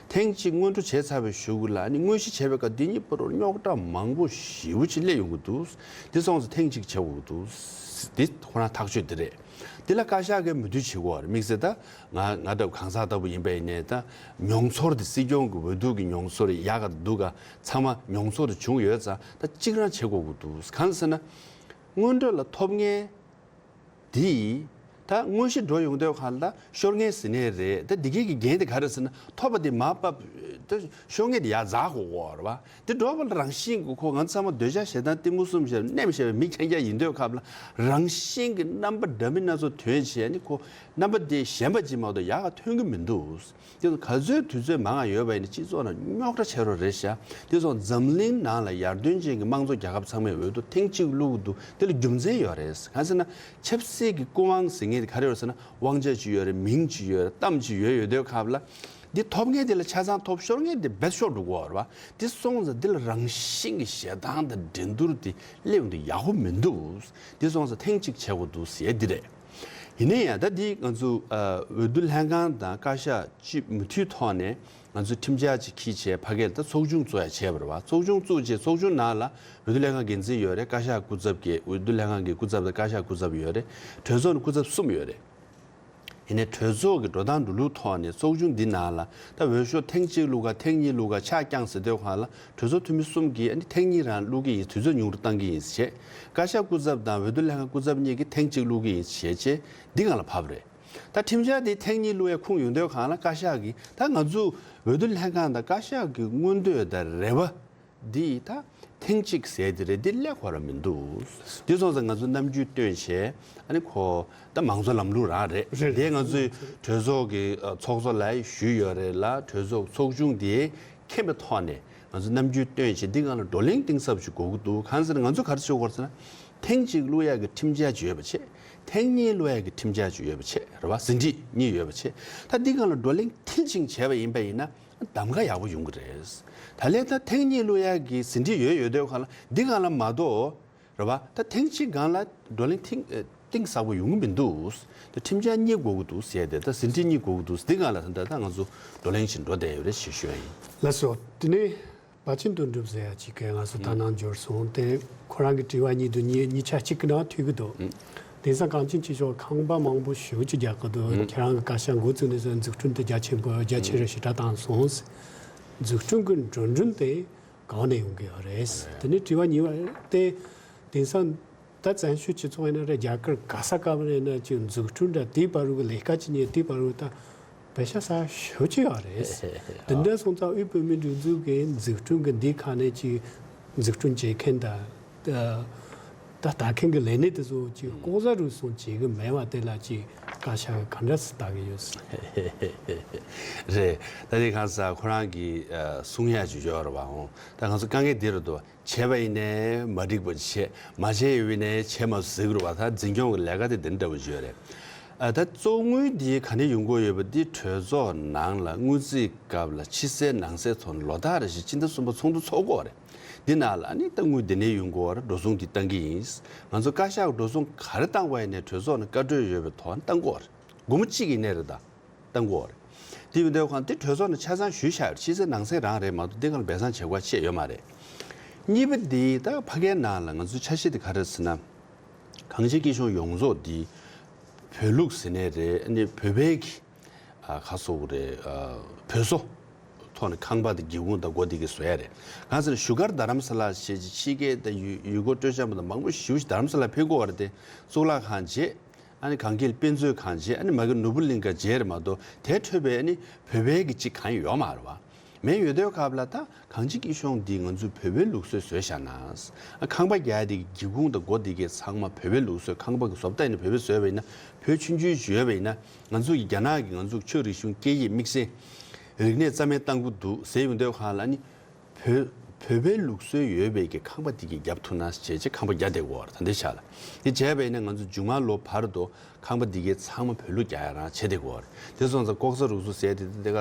ཐེངས་གཅིག་སྔོན་འགྲོ་བྱས་ཚར་བའི་གཞུག་ལ་ཨ་ནི་དངོས་གཞི་བྱས་པའི་སྐབས་འདི་གཉིས་བར་རུ་རྙོག་དྲ་མང་པོ་ཞེ་པོ་ཅིག་སླེབས་ཡོང་གི་འདུག་དེ་སོང་ཙང་ཐེངས་གཅིག་བྱེད་དགོས་འདུག་འདི་ཁོ་རང་ཐག་གཅོད་འདི་རེད། འདི་ལ་བཀའ་ཤག་གིས་མོས་མཐུན་བྱེད་དགོས་པ་རེད། དམིགས་བསལ་ད་ང་ང་འདྲ་གང་ཟག་ལྟ་བུ་ཡིན་པ་ཡིན་ནའི་ད་མྱོང་ཚོར་དེ་སྲིད་སྐྱོང་གི་འོས་བསྡུ་གི་མྱོང་ཚོར་ཡག་ག་སྡུག་ག་ཚང་མ་མྱོང་ཚོར་དེ་བྱུང་ཡོད་ཙང་ད་གཅིག་རང་བྱེད་དགོས་ཀྱི་འདུག་གང་ཟེར་ན། སྔོན་འགྲོ་ལ་ཐོབ་མཁན་དེ་ད་དངོས་གཞི་འགྲོ་ཡོང་དུས་གང་ལ་ཤོར་མཁན་ཟེར་ནའི་རེད། ད་འདི་གའི་གི་འགན་དེ་ག་རེ་ཟེར་ན། ཐོབ་པ་དེ་མར་ཕབ་ད་ཤོར་མཁན་དེ་ཡར་འཛེག་དགོས་ཀྱི་ཡོད་རེད་པ། དེ་འགྲོ་བ་ལ་རང་བཞིན་གྱི་ཁོ་ང་ཚོ་ཚང་མ་འདོད་ཆགས་ཞེ་སྡང་གཏི་མུག་གསུམ་ཞེས་སྣེམ་ཞེས་པའི་མི་རྐྱང་རྐྱང་ཡིན་དུས་སྐབས་ལ་རང་བཞིན་གྱི་རྣམ་པ་འདྲ་མིན་སྣ་ཚོགས་ཐོན་བྱས་ནས་ཁོ་རྣམ་པ་དེ་གཞན་པ་ཅིག་མ་གཏོགས་ཡག་ག་ཐོན་གྱི་མི་འདུག་དེ་ཚོ་ག་ཚོད་དུས་ཚོད་མང་ང་ཡོད་པ་ཡིན་ན་སྤྱི་ཚོགས་ནང་རྙོག་དྲ་ཆེ་རུ་རེད་ཤག་དེ་ཚོ་འཛམ་གླིང་ནང་ལ་ཡར་ཐོན་ཅན་གྱི་དམངས་གཙོ་རྒྱལ་ཁབ་ཚང་མའི་འོས་བསྡུ་ཐེངས་གཅིག་བླུག་གི་འདུག་དེ་ལ་རྒྱུ་མཚན་ཡོད་རེད། གང་ཟེར་ན་ཆབ་སྲིད་ཀྱི་སྐུ་དབང་ཟེར་མཁན་དེ་ག་རེ་ཡོད་ཟེར་ན། དབང་ཆ་ཅིག་ཡོད་རེད། མིང་ཅིག་ཡོད་རེད། གཏམ་ཅིག་ཡོད་ཡོད་དུས་སྐབས་ལ། འདི་ཐོབ་མཁན་དེ་ལ་ཆ་ཚང་ཐོབ། ཤོར་མཁན་དེ་རྦད་ཤོར་འགྲོ་གི་ཡོད་རེད་པ། དེ་སོང་ཙང་འདི་ལ་རང་བཞིན་གྱི་ཞེ་སྡང་དང་འགྲན་བསྡུར་དེ་སླེབས་འདུག་ཡག་པོ་མི་འདུག་དེ་སོང་ཙང་ཐེངས་གཅིག་བྱེད་དགོས་འདུག་ཟེར་འདི་རེད། ཡིན་ན་ཡང་ད་འདི་ང་ཚོ་ཨ་འོས་བསྡུ་ལྷན་ཁང་དང་བཀའ་ཤག་གཅིག་མུ་མཐུད་ཐོག་ནས་ང་ཚོས་ཁྲིམས་འཆར་ཅིག་འཁྱེར་བྱས་ཕ་གིར་ད་ཚོགས་ཆུང་བཙུགས་ཡ་བྱས་པ་རེད་པ། ཚོགས་ཆུང་བཙུགས་རྗེས་ཚོགས་ཆུང་ནང་ལ་འོས་བསྡུ་ལྷན་ཁང་འགན་འཛིན་ཡོད་རེད། བཀའ་ཤག་སྐུ་ཚབ་ཀྱི་འོས་བསྡུ་ལྷན་ཁང་གི་སྐུ་ཚབ་དང་བཀའ་ཤག་སྐུ་ཚབ་ཡོད་རེད། གྲོས་ཚོགས་ནས་སྐུ་ཚབ་གསུམ་ཡོད་རེད། ཡིན་ནའི་གྲོས་ཚོགས་ཀྱི་འགྲོ་སྟངས་འགྲོ་ལུགས་ཐོག་ནས་ཚོགས་ཆུང་འདི་ནང་ལ་ད་འོས་ཤོག་ཐེངས་གཅིག་བླུག་ག་ཐེངས་གཉིས་བླུག་ག་ཆ་བརྐྱངས་ཟེར་དུས་སྒང་ལ་གྲོས་ཚོགས་འཐུས་མི་གསུམ་གྱིས་ཨ་ནི་ཐེངས་གཉིས་རང་བླུག་གི་ཡིན། དུས་ཚོད་ཉུང་རུ་བཏང་གི་ཡིན་ཞེས། བཀའ་ཤག་སྐུ་ཚབ་དང་འོས་བསྡུ་ལྷན་ཁང་སྐུ་ཚབ་གཉིས་ཀྱིས་ཐེངས་གཅིག་བླུག་གི་ཡིན་ཞེས་བྱས་འདི་སྒང་ལ་བབས་རེད། ད་ཁྲིམས་འཆར་འདི་ཐེངས་གཉིས་བླུག་ཡ་ཁུངས་ཡོང་དུས་སྒང་ལ་བཀའ་ཤག་གིས་ད་ང་ཚོ་འོས་བསྡུ་ལྷན་ཁང་དང་བཀའ་ཤག་གི་མངོན་འདོད་དང་རེ་བ། འདི་ད་ཐེངས་གཅིག་ཟེར་དེ་རེད། འདི་སླེབས་ཡོད་ར་མི་འདུག་འདི་སོང་ཙང་ང་ཚོ་རྣམ་འགྱུར་སྟོན་བྱས་ཨ་ནི་ཁོ་ད་མང་གཙོ་ལམ་ལུགས་རང་རེད། རེད། དེ་ང་ཚོའི་གྲོས་ཚོགས་ཀྱི་ཨ་ཚོགས་གཙོ་ལ་ཞུས་ཡོད་རེད་ལ། གྲོས་ཚོགས་ཚོགས་ཆུང་དེ་མཁྱེན་པའི་ཐོག་ནས་ང་ཚོ་རྣམ་འགྱུར་སྟོན་བྱས་འདི་སྒང་ལ་བགྲོ་གླེང་གཏིང་ཟབ་ཞིག་དགོས་ཀྱི་འདུག་གང་ཟེར་ན་ང་ཚོ་ག་རེ་བྱེད་དགོས་རེད་ཟེར་ན། ཐེངས་གཅིག་བླུག་ཡག་གི་ཁྲིམས་འཆར་ཅིག་ཡོད་པ་བྱས། ཐེངས་གཉིས་བླུག་ཡག་གི་ཁྲིམས་འཆར་ཅིག་ཡོད་པ་བྱས་རེད་བ། ཟིན་བྲིས་གཉིས་ཡོད་པ་བྱས། ད་འདི་སྒང་ལ་བགྲོ་གླེང་མཐིལ་ཕྱིན་བྱས་པ་ཡིན་པ་ཡིན་ན། གདམ་ག་ཡག་པོ་ཡོང་གི་རེད། ད་ལན་ད་ཐེངས་གཉིས་བླུག་ཡག་གི་ཟིན་བྲིས་ཡོད་ཡོད་དུས་སྒང་ལ་འདི་སྒང་ལ་མ་གཏོགས་རེད་བ། ད་ཐེངས་གཅིག་སྒང་ལ་བགྲོ་གླེང་ཐིང་ཨེ་གཏིང་ཟབ་པོ་ཡོང་གི་མི་འདུག་ད་ཁྲིམས་འཆར་གཉིས་དགོས་ཀྱི་འདུག་ཟེར་ཏེ། ད་ཟིན་བྲིས་གཉིས་དགོས་ཀྱི་འདུག་འདི་སྒང་ལ་ད་ད་ང་ཚོ་བགྲོ་གླེང་བྱེད་འགྲོ་བསྡད་ཡོད་རེད་ཞེས་ཞུ་ཡ་ཡིན། ལགས་སོ། དེ་ནས་པ་ཆེན་དོན་གྲུབ་ཟེར་ཡ་ཅིག་གིས་ང་ཚོ་ད་ནང་འབྱོར་སོང་། དེ་ཁོ་རང་གི་དྲི་བ་གཉིས་འདུག་གཉིས་གཉིས་ཆ་གཅིག་གི་ནང་ཐུག་གི་འདུག་དེང་སང་གངས་ཅན་སྐྱིད་གཤོངས་ཁང་པ་མང་པོ་ཞེ་པོ་ཅིག་རྒྱག་གི་འདུག་ཁྱེད་རང་གི་བཀའ་ཤག་འགོ་བཙུགས་ནས་བཟུང་འཛུགས་སྐྲུན་དེ་རྒྱ་ཆེན་པོ་རྒྱ་ཆེ་རུ་ཞེ་དྲག་བཏང་སོང་། འཛུགས་སྐྲུན་གྱི་འགྲོ་གྲོན་དེ་གང་ནས་ཡོང་གི་ཡོད་རེད། དེ་ནས་དྲི་བ་གཉིས་པ་དེ་དེང་སང་ད་བཙན་བྱོལ་སྤྱི་ཚོགས་ཡིན་ན་རེད། རྒྱ་གར་ག་ས་ག་བ་རེད་ན་ཅིག་འཛུགས་སྐྲུན་འདྲ་དེའི་བར་དུ་གི་ལས་ཀ་ཅིག་ཉན་དེའི་བར་དུ་ད་པེ་ཤ་ཟ་ཤོད་ཀྱི་ཡོད་རེད། དེ་འདྲ་སོང་ཙང་དབུས་བོད་མིའི་སྒྲིག་འཛུགས་ཀྱི་འཛུགས་སྐྲུན་གྱི་འདི་ཁ་ནས་ཅིག་འཛུགས་སྐྲུན་བྱེད་མཁན་དང་ད་ལྟ་མཁན་གྱི་ལས་སྣེ་དེ་ཚོ་ཅིག་ལྐོག་ཟ་རུལ་སུངས་བྱེད་ཀྱི་མེད་པ་དེ་ལ་ཅིག་བཀའ་ཤག་གིས་ག་འདྲ་སེ་ལྟ་གི་ཡོད་ཟེར། རེད། ད་དེ་གང་ཟེར་ཁོ་རང་གིས་གསུང་ཡ་ཅིག་ཡོད་རེད་བ། འོང་ད་ང་ཚོ་དཀའ་ངལ་འདི་རེད་འདུག་བྱས་པ་ཡིན་ནའི་མ་འགྲིག་པ་བྱས། མ་བྱས་ཡོད་པ་ཡིན་ནའི་བྱས་མ་ཟེར་གི་རེད་བ། ད་འཛིན་སྐྱོང་གི་ལས་ཀ་དེ་འདི་འདྲ་བོ་ཅིག་ཡོད་རེད། ཨ་ད་གཙོ་དངུལ་འདི་ག་ནས་ཡོང་གི་ཡོད་པ་འདི་གྲོས་ཚོགས་ནང་ལ་སྔོན་རྩིས་སྐབས་ལ་ཕྱི་གསལ་ནང་གསལ་ཐོག་ནས་ལོ་ལྟར་རེ་བཞིན་སྤྱི་ཟླ་གསུམ་པ་ཚོགས་འདུ་ཚོགས་ཀྱི་ཡོད་རེད། འདི་ནང་ལ་ཨ་ནི་ད་དངུལ་འདི་ནས་ཡོང་གི་ཡོད་རེད། འགྲོ་སོང་འདི་བཏང་གི་ཡིན། ང་ཚོ་བཀའ་ཤག་འགྲོ་སོང་ག་རེ་བཏང་བ་ཡིན་ནའི་གྲོས་ཚོགས་ནས་བཀའ་འཁྲོལ་ཡོད་པའི་ཐོག་ནས་བཏང་གི་ཡོད་རེད། སྒོར་མོ་གཅིག་ཡིན་ནའི་རེད་ད། བཏང་གི་ཡོད་རེད། དེ་ཡིན་དུས་ཁོང་དེ་གྲོས་ཚོགས་ནས་ཆ་ཚང་ཞུས་བཞག་ཡོད་རེད། ཕྱི་གསལ་ནང་གསལ་རང་རེད་མ་གཏོགས་འདི་སྒང་ལ་སྦས་གསང་བྱེད་དགོས་ཅིག་ཡོད་མ་རེད། གཉིས་པ་འདི་ད་ཕ་གིའི་ནང་ལ་ང་ཚོའི་ཆ་ཤས་དེ་ག་རེ་རེད་ཟེར་ན། གངས་ཅན་སྐྱིད་གཤོངས་ཡོངས་རྫོགས་འདི་བོད་ལུགས་ཟེར་ནའི་རེད། ཨ་ནི་བོད་པའི་གི་ཨ་ག་ཟེར་དགོས་རེད། ཨ་བོད་བཟོ་ཐོག་ནས་ཁང་པ་དང་སྒེའུ་ཁུང་དང་སྒོ་འདི་གི་བཟོ་ཡ་རེད། གང་ཟེར་ན་བཞུགས་སྒར་རྡ་རམ་ས་ལ་ཞེས་ཀྱི་ཕྱི་རྒྱལ་དང་ཡུལ་ཡུལ་སྐོར་སྤྲོ་འཆམ་པ་དང་མང་པོ་ཞེ་པོ་ཞིག་རྡ་རམ་ས་ལ་ཕེབས་ཀྱི་ཡོད་རེད་དེ། གཙུག་ལག་ཁང་མཇལ། ཨ་ནི་གངས་སྐྱིད་དཔེ་མཛོད་ཁང་མཇལ། ཨ་ནི་མ་གི་ནོར་བུ་གླིང་ཁ་མཇལ་རེད་མ་གཏོགས། དེ་འཕྲོས་པའི་ཨ་ནི་བོད་པའི་གི་གཅིག་གང་ཡོད་མ་རེད་བ། མེད་ཡོད་དུས་སྐབས་ལ་ད་གངས་ཅན་སྐྱིད་གཤོངས་འདི་ང་ཚོས་བོད་པའི་ལུགས་སྲོལ་བཟོས་བཞག་ན། ཨ་ཁང་པ་རྒྱག་ཡ་དེ་གི་སྒེའུ་ཁུང་དང་སྒོ་དེ་གའི་ཚང་མ་བོད་པའི་ལུགས་སྲོལ། ཁང་པ་གི་བཟོ་ལྟ་ཡིན་ན་བོད་པས་བཟོས་པ་ཡིན་ན། བོད་ཆུང་ཆུང་ཞིག་ཡོད་པ་ཡིན་ན། ང་ཚོ་གི་རྒྱ་ནག་གི་ང་ཚོ་ཆོས་རིག་གཞུང་སྐད་ཡིག་དམིགས་བསལ་རིག་གནས་རྩ་མེད་གཏང་གི་འདུག་ཟེར་ཡོང་དུས་སྒང་ལ་ཨ་ནི། བོད་བོད་པའི་ལུགས་སྲོལ་ཡོད་པའི་གི་ཁང་པ་དེ་གི་རྒྱབ་ཐུག་ན་བྱས་བྱས་ཁང་པ་རྒྱག་བསྡད་ཀྱི་ཡོད་རེད། ད་འདི་ཆ་ལ་འདི་བྱས་པ་ཡིན་ན་ང་ཚོ་མཇུག་མ་ལོ་བར་དུ་ཁང་པ་འདི་གའི་ཚང་མ་བོད་ལུགས་རྒྱག་ཡ་རང་བྱེད་བསྡད་ཀྱི་ཡོད་རེད། དེ་སོང་ཙང་ལྐོག་ཟ་རུལ་སུངས་ཟེར་དེ་དེ་ག་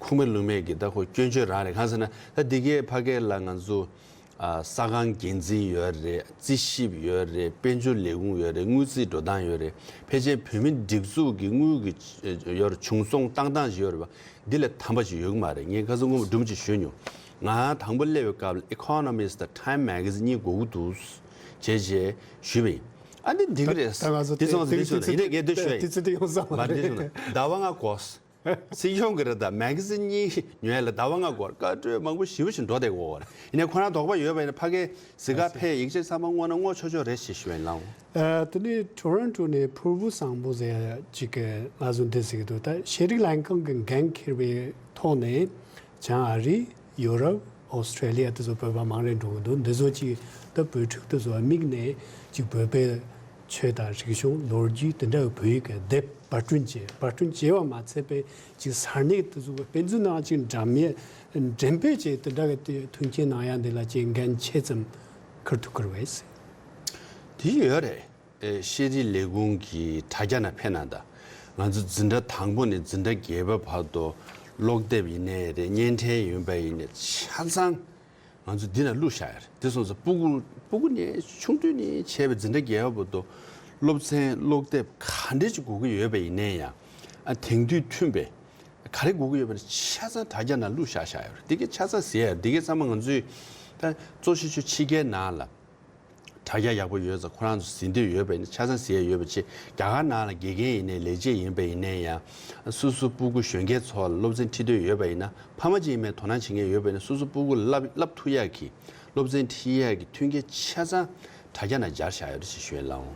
ཁུངས་མེད་ལུང་མེད་ཀྱི་ད་ཁོ་སྐྱོན་བརྗོད་རང་རེད། གང་ཟེར་ན་ད་འདི་གའི་ཕ་གའི་ལ་ང་ཚོ་ཨ་ས་ཁང་འགན་འཛིན་ཡོད་རེད། རྩིས་ཞིབ་ཡོད་རེད། དཔལ་འབྱོར་ལས་ཁུངས་ཡོད་རེད། དངུལ་རྩིས་འགྲོ་སྟངས་ཡོད་རེད། ཕལ་ཆེར་བོད་མི་སྒྲིག་འཛུགས་ཀྱི་དངུལ་གྱི་ཡོད་རེད། བྱུང་སོང་བཏང་སྟངས་ཤིག་ཡོད་རེད་པ། འདི་ལས་དམ་པ་ཞིག་ཡོད་ཀྱི་མ་རེད། ངས་ཁ་སང་སྔོན་མ་སྒྲུང་ཅིག་ཞུས་མྱོང་། ང་དང་པོ་སླེབས་པའི་སྐབས་ལ་Economist་དང་Time་Magazine་གཉིས་དགོས་ཀྱི་འདུག་བྱས་བྱས་ཞུས་པ་ཡིན། ཨ་ནི་འགྲིག་གི་རེད། ད་ང་ཚོ་འདི་སོང་ཙང་འདི་ཞུས་ན་ཡིན་ནའི་ངས་འདི་ཞུས་ཡིན། དེ་ཚོ་དེ་ཡོང་ས་མ་མ་རེད། འདི་ཞུས་ན་ཟླ་བ་ལྔ་འགོར། སྲིད་སྐྱོང་གི་རེད། ད་Magazine་གཉིས་ཉོས་ལ་ཟླ་བ་ལྔ་འགོར། བཀའ་འཁྲོལ་མང་པོ་ཞེ་པོ་ཞིག་འགྲོ་བསྡད་ཀྱི་ཡོད་རེད། ཡིན་ནའི་ཁོ་རང་དོགས་པ་ཡོད་པ་ཡིན་ན་ཕ་གིར་གཟིགས་སྐར་ཕེབས། ཡིག་ཆ་ཚང་མ་བསྔོགས་ན་བསྔོགས་ཆོག་ཆོག་རེད་ཞེས་ཞུས་ཡིན་ལགས། ཨ་དེ་ནས་Toronto་ནས་ཕུར་བུ་བཟང་པོ་ཟེར་ཡ་ཅིག་གིས་ང་ཚོ་འདི་ཟེར་གྱི་འདུག་ད་ཤེས་རིག་ལྷན་ཁང་གི་འགན་འཁྱེར་བའི་ཐོག་ནས་བྱང་ཨ་རི། ཡུ་རོབ། ཨོ་སི་ཀྲེ་ལི་ཡ་དེ་ཚོ་བོད་པ་མང་རེ་འགྲོ་གི་འདུག་འདི་ཚོ་ཅིག་ད་བོད་ཕྲུག་དེ་ཚོ་དམིགས་ནས་ཅིག་བོད་པའི་ཆོས་དང་རིག་གཞུང་ལོ་རྒྱུས་དེ་འདྲ་བོད་ཡིག་གི་དེབ་པར་སྐྲུན་བྱས། པར་སྐྲུན་བྱས་པ་མ་ཚད་པའི་ཅིག་ས་གནས་དེ་ཚོ་གི་དཔེ་མཛོད་ནང་ཅིག་འདྲ་མཉམ་འགྲེམས་སྤེལ་བྱས། དེ་འདྲ་གི་དེ་མཐུན་རྐྱེན་གནང་ཡ་འདི་ལ་ཅིག་འགན་ཆེ་ཙམ་འཁུར་ཐུབ་ཀྱི་རེད་པས། དེ་ཡོད་རེད། ཨེ་ཤེས་རིག་ལས་ཁུངས་ཀྱི་དྲ་རྒྱ་ནང་ཕེབས་ན་ད། ང་ཚོ་འཛིན་གྲྭ་དང་པོ་ནས་འཛིན་གྲྭ་བརྒྱད་པ་བར་དུ་ཀློག་དེབ་ཡིན་ནའི་རེད། བརྙན་འཕྲིན་ཡིན་པ་ཡིན་ནའི་ཆ་ཚང་ང་ཚོ་འདི་ན་བླུགས་བཞག་ཡོད་རེད། དེ་སོང་ཙང་སྤུ་གུ་སྤུ་གུ་ནས་ཆུང་དུས་ནས་བྱས་པའི་འཛིན་གྲྭ་བརྒྱད་པ་བར་དུ་སློབ་ཚན་ཀློག་དེབ་ག་འདྲས་ཅིག་དགོས་ཀྱི་ཡོད་པ་ཡིན་ནའི་ཡང་། ཨ་དེང་དུས་མཐུན་པའི་ག་རེ་དགོས་ཀྱི་ཡོད་པ་ནི་ཆ་ཚང་དྲ་རྒྱ་ནང་བླུགས་བཞག་བཞག་ཡོད་རེད། འདི་གའི་ཆ་ཚང་ཟེར་ཡ་འདི་གའི་ཚང་མ་ང་ཚོས་ད་གཙོ་ཆེ་ཤོས་ཕྱི་རྒྱལ་ནང་ལ། དྲ་རྒྱ་ཡག་པོ་ཡོད་ཙང་ཁོ་རང་ཚོ་ཟིན་འདོད་ཡོད་པ་ཡིན་ན་ཆ་ཚང་ཟིན་ཡ་ཡོད་པ་བྱས། རྒྱ་གར་ནང་ལ་དགེ་རྒན་ཡིན་ནའི་ལས་བྱེད་ཡིན་པ་ཡིན་ནའི་ཡང་། སོ་སོ་སྤུ་གུ་གཞོན་སྐྱེས་ཚོ་ལ་སློབ་ཚན་ཁྲིད་འདོད་ཡོད་པ་ཡིན་ན། ཕ་མ་གཅིག་ཡིན་པའི་དོ་སྣང་བྱེད་མཁན་ཡོད་པ་ཡིན་ན་སོ་སོ་སྤུ་གུ་ལ་བསླབ་བསླབ་ཐུབ་ཡག་གི་སློབ་ཚན་ཁྲིད་ཡག་གི་མཐུན་རྐྱེན་ཆ་ཚང་དྲ་རྒྱ་ནང་སྦྱར་བཞག་ཡོད་རེད་ཅེས་ཞུ་ཡ་ལགས།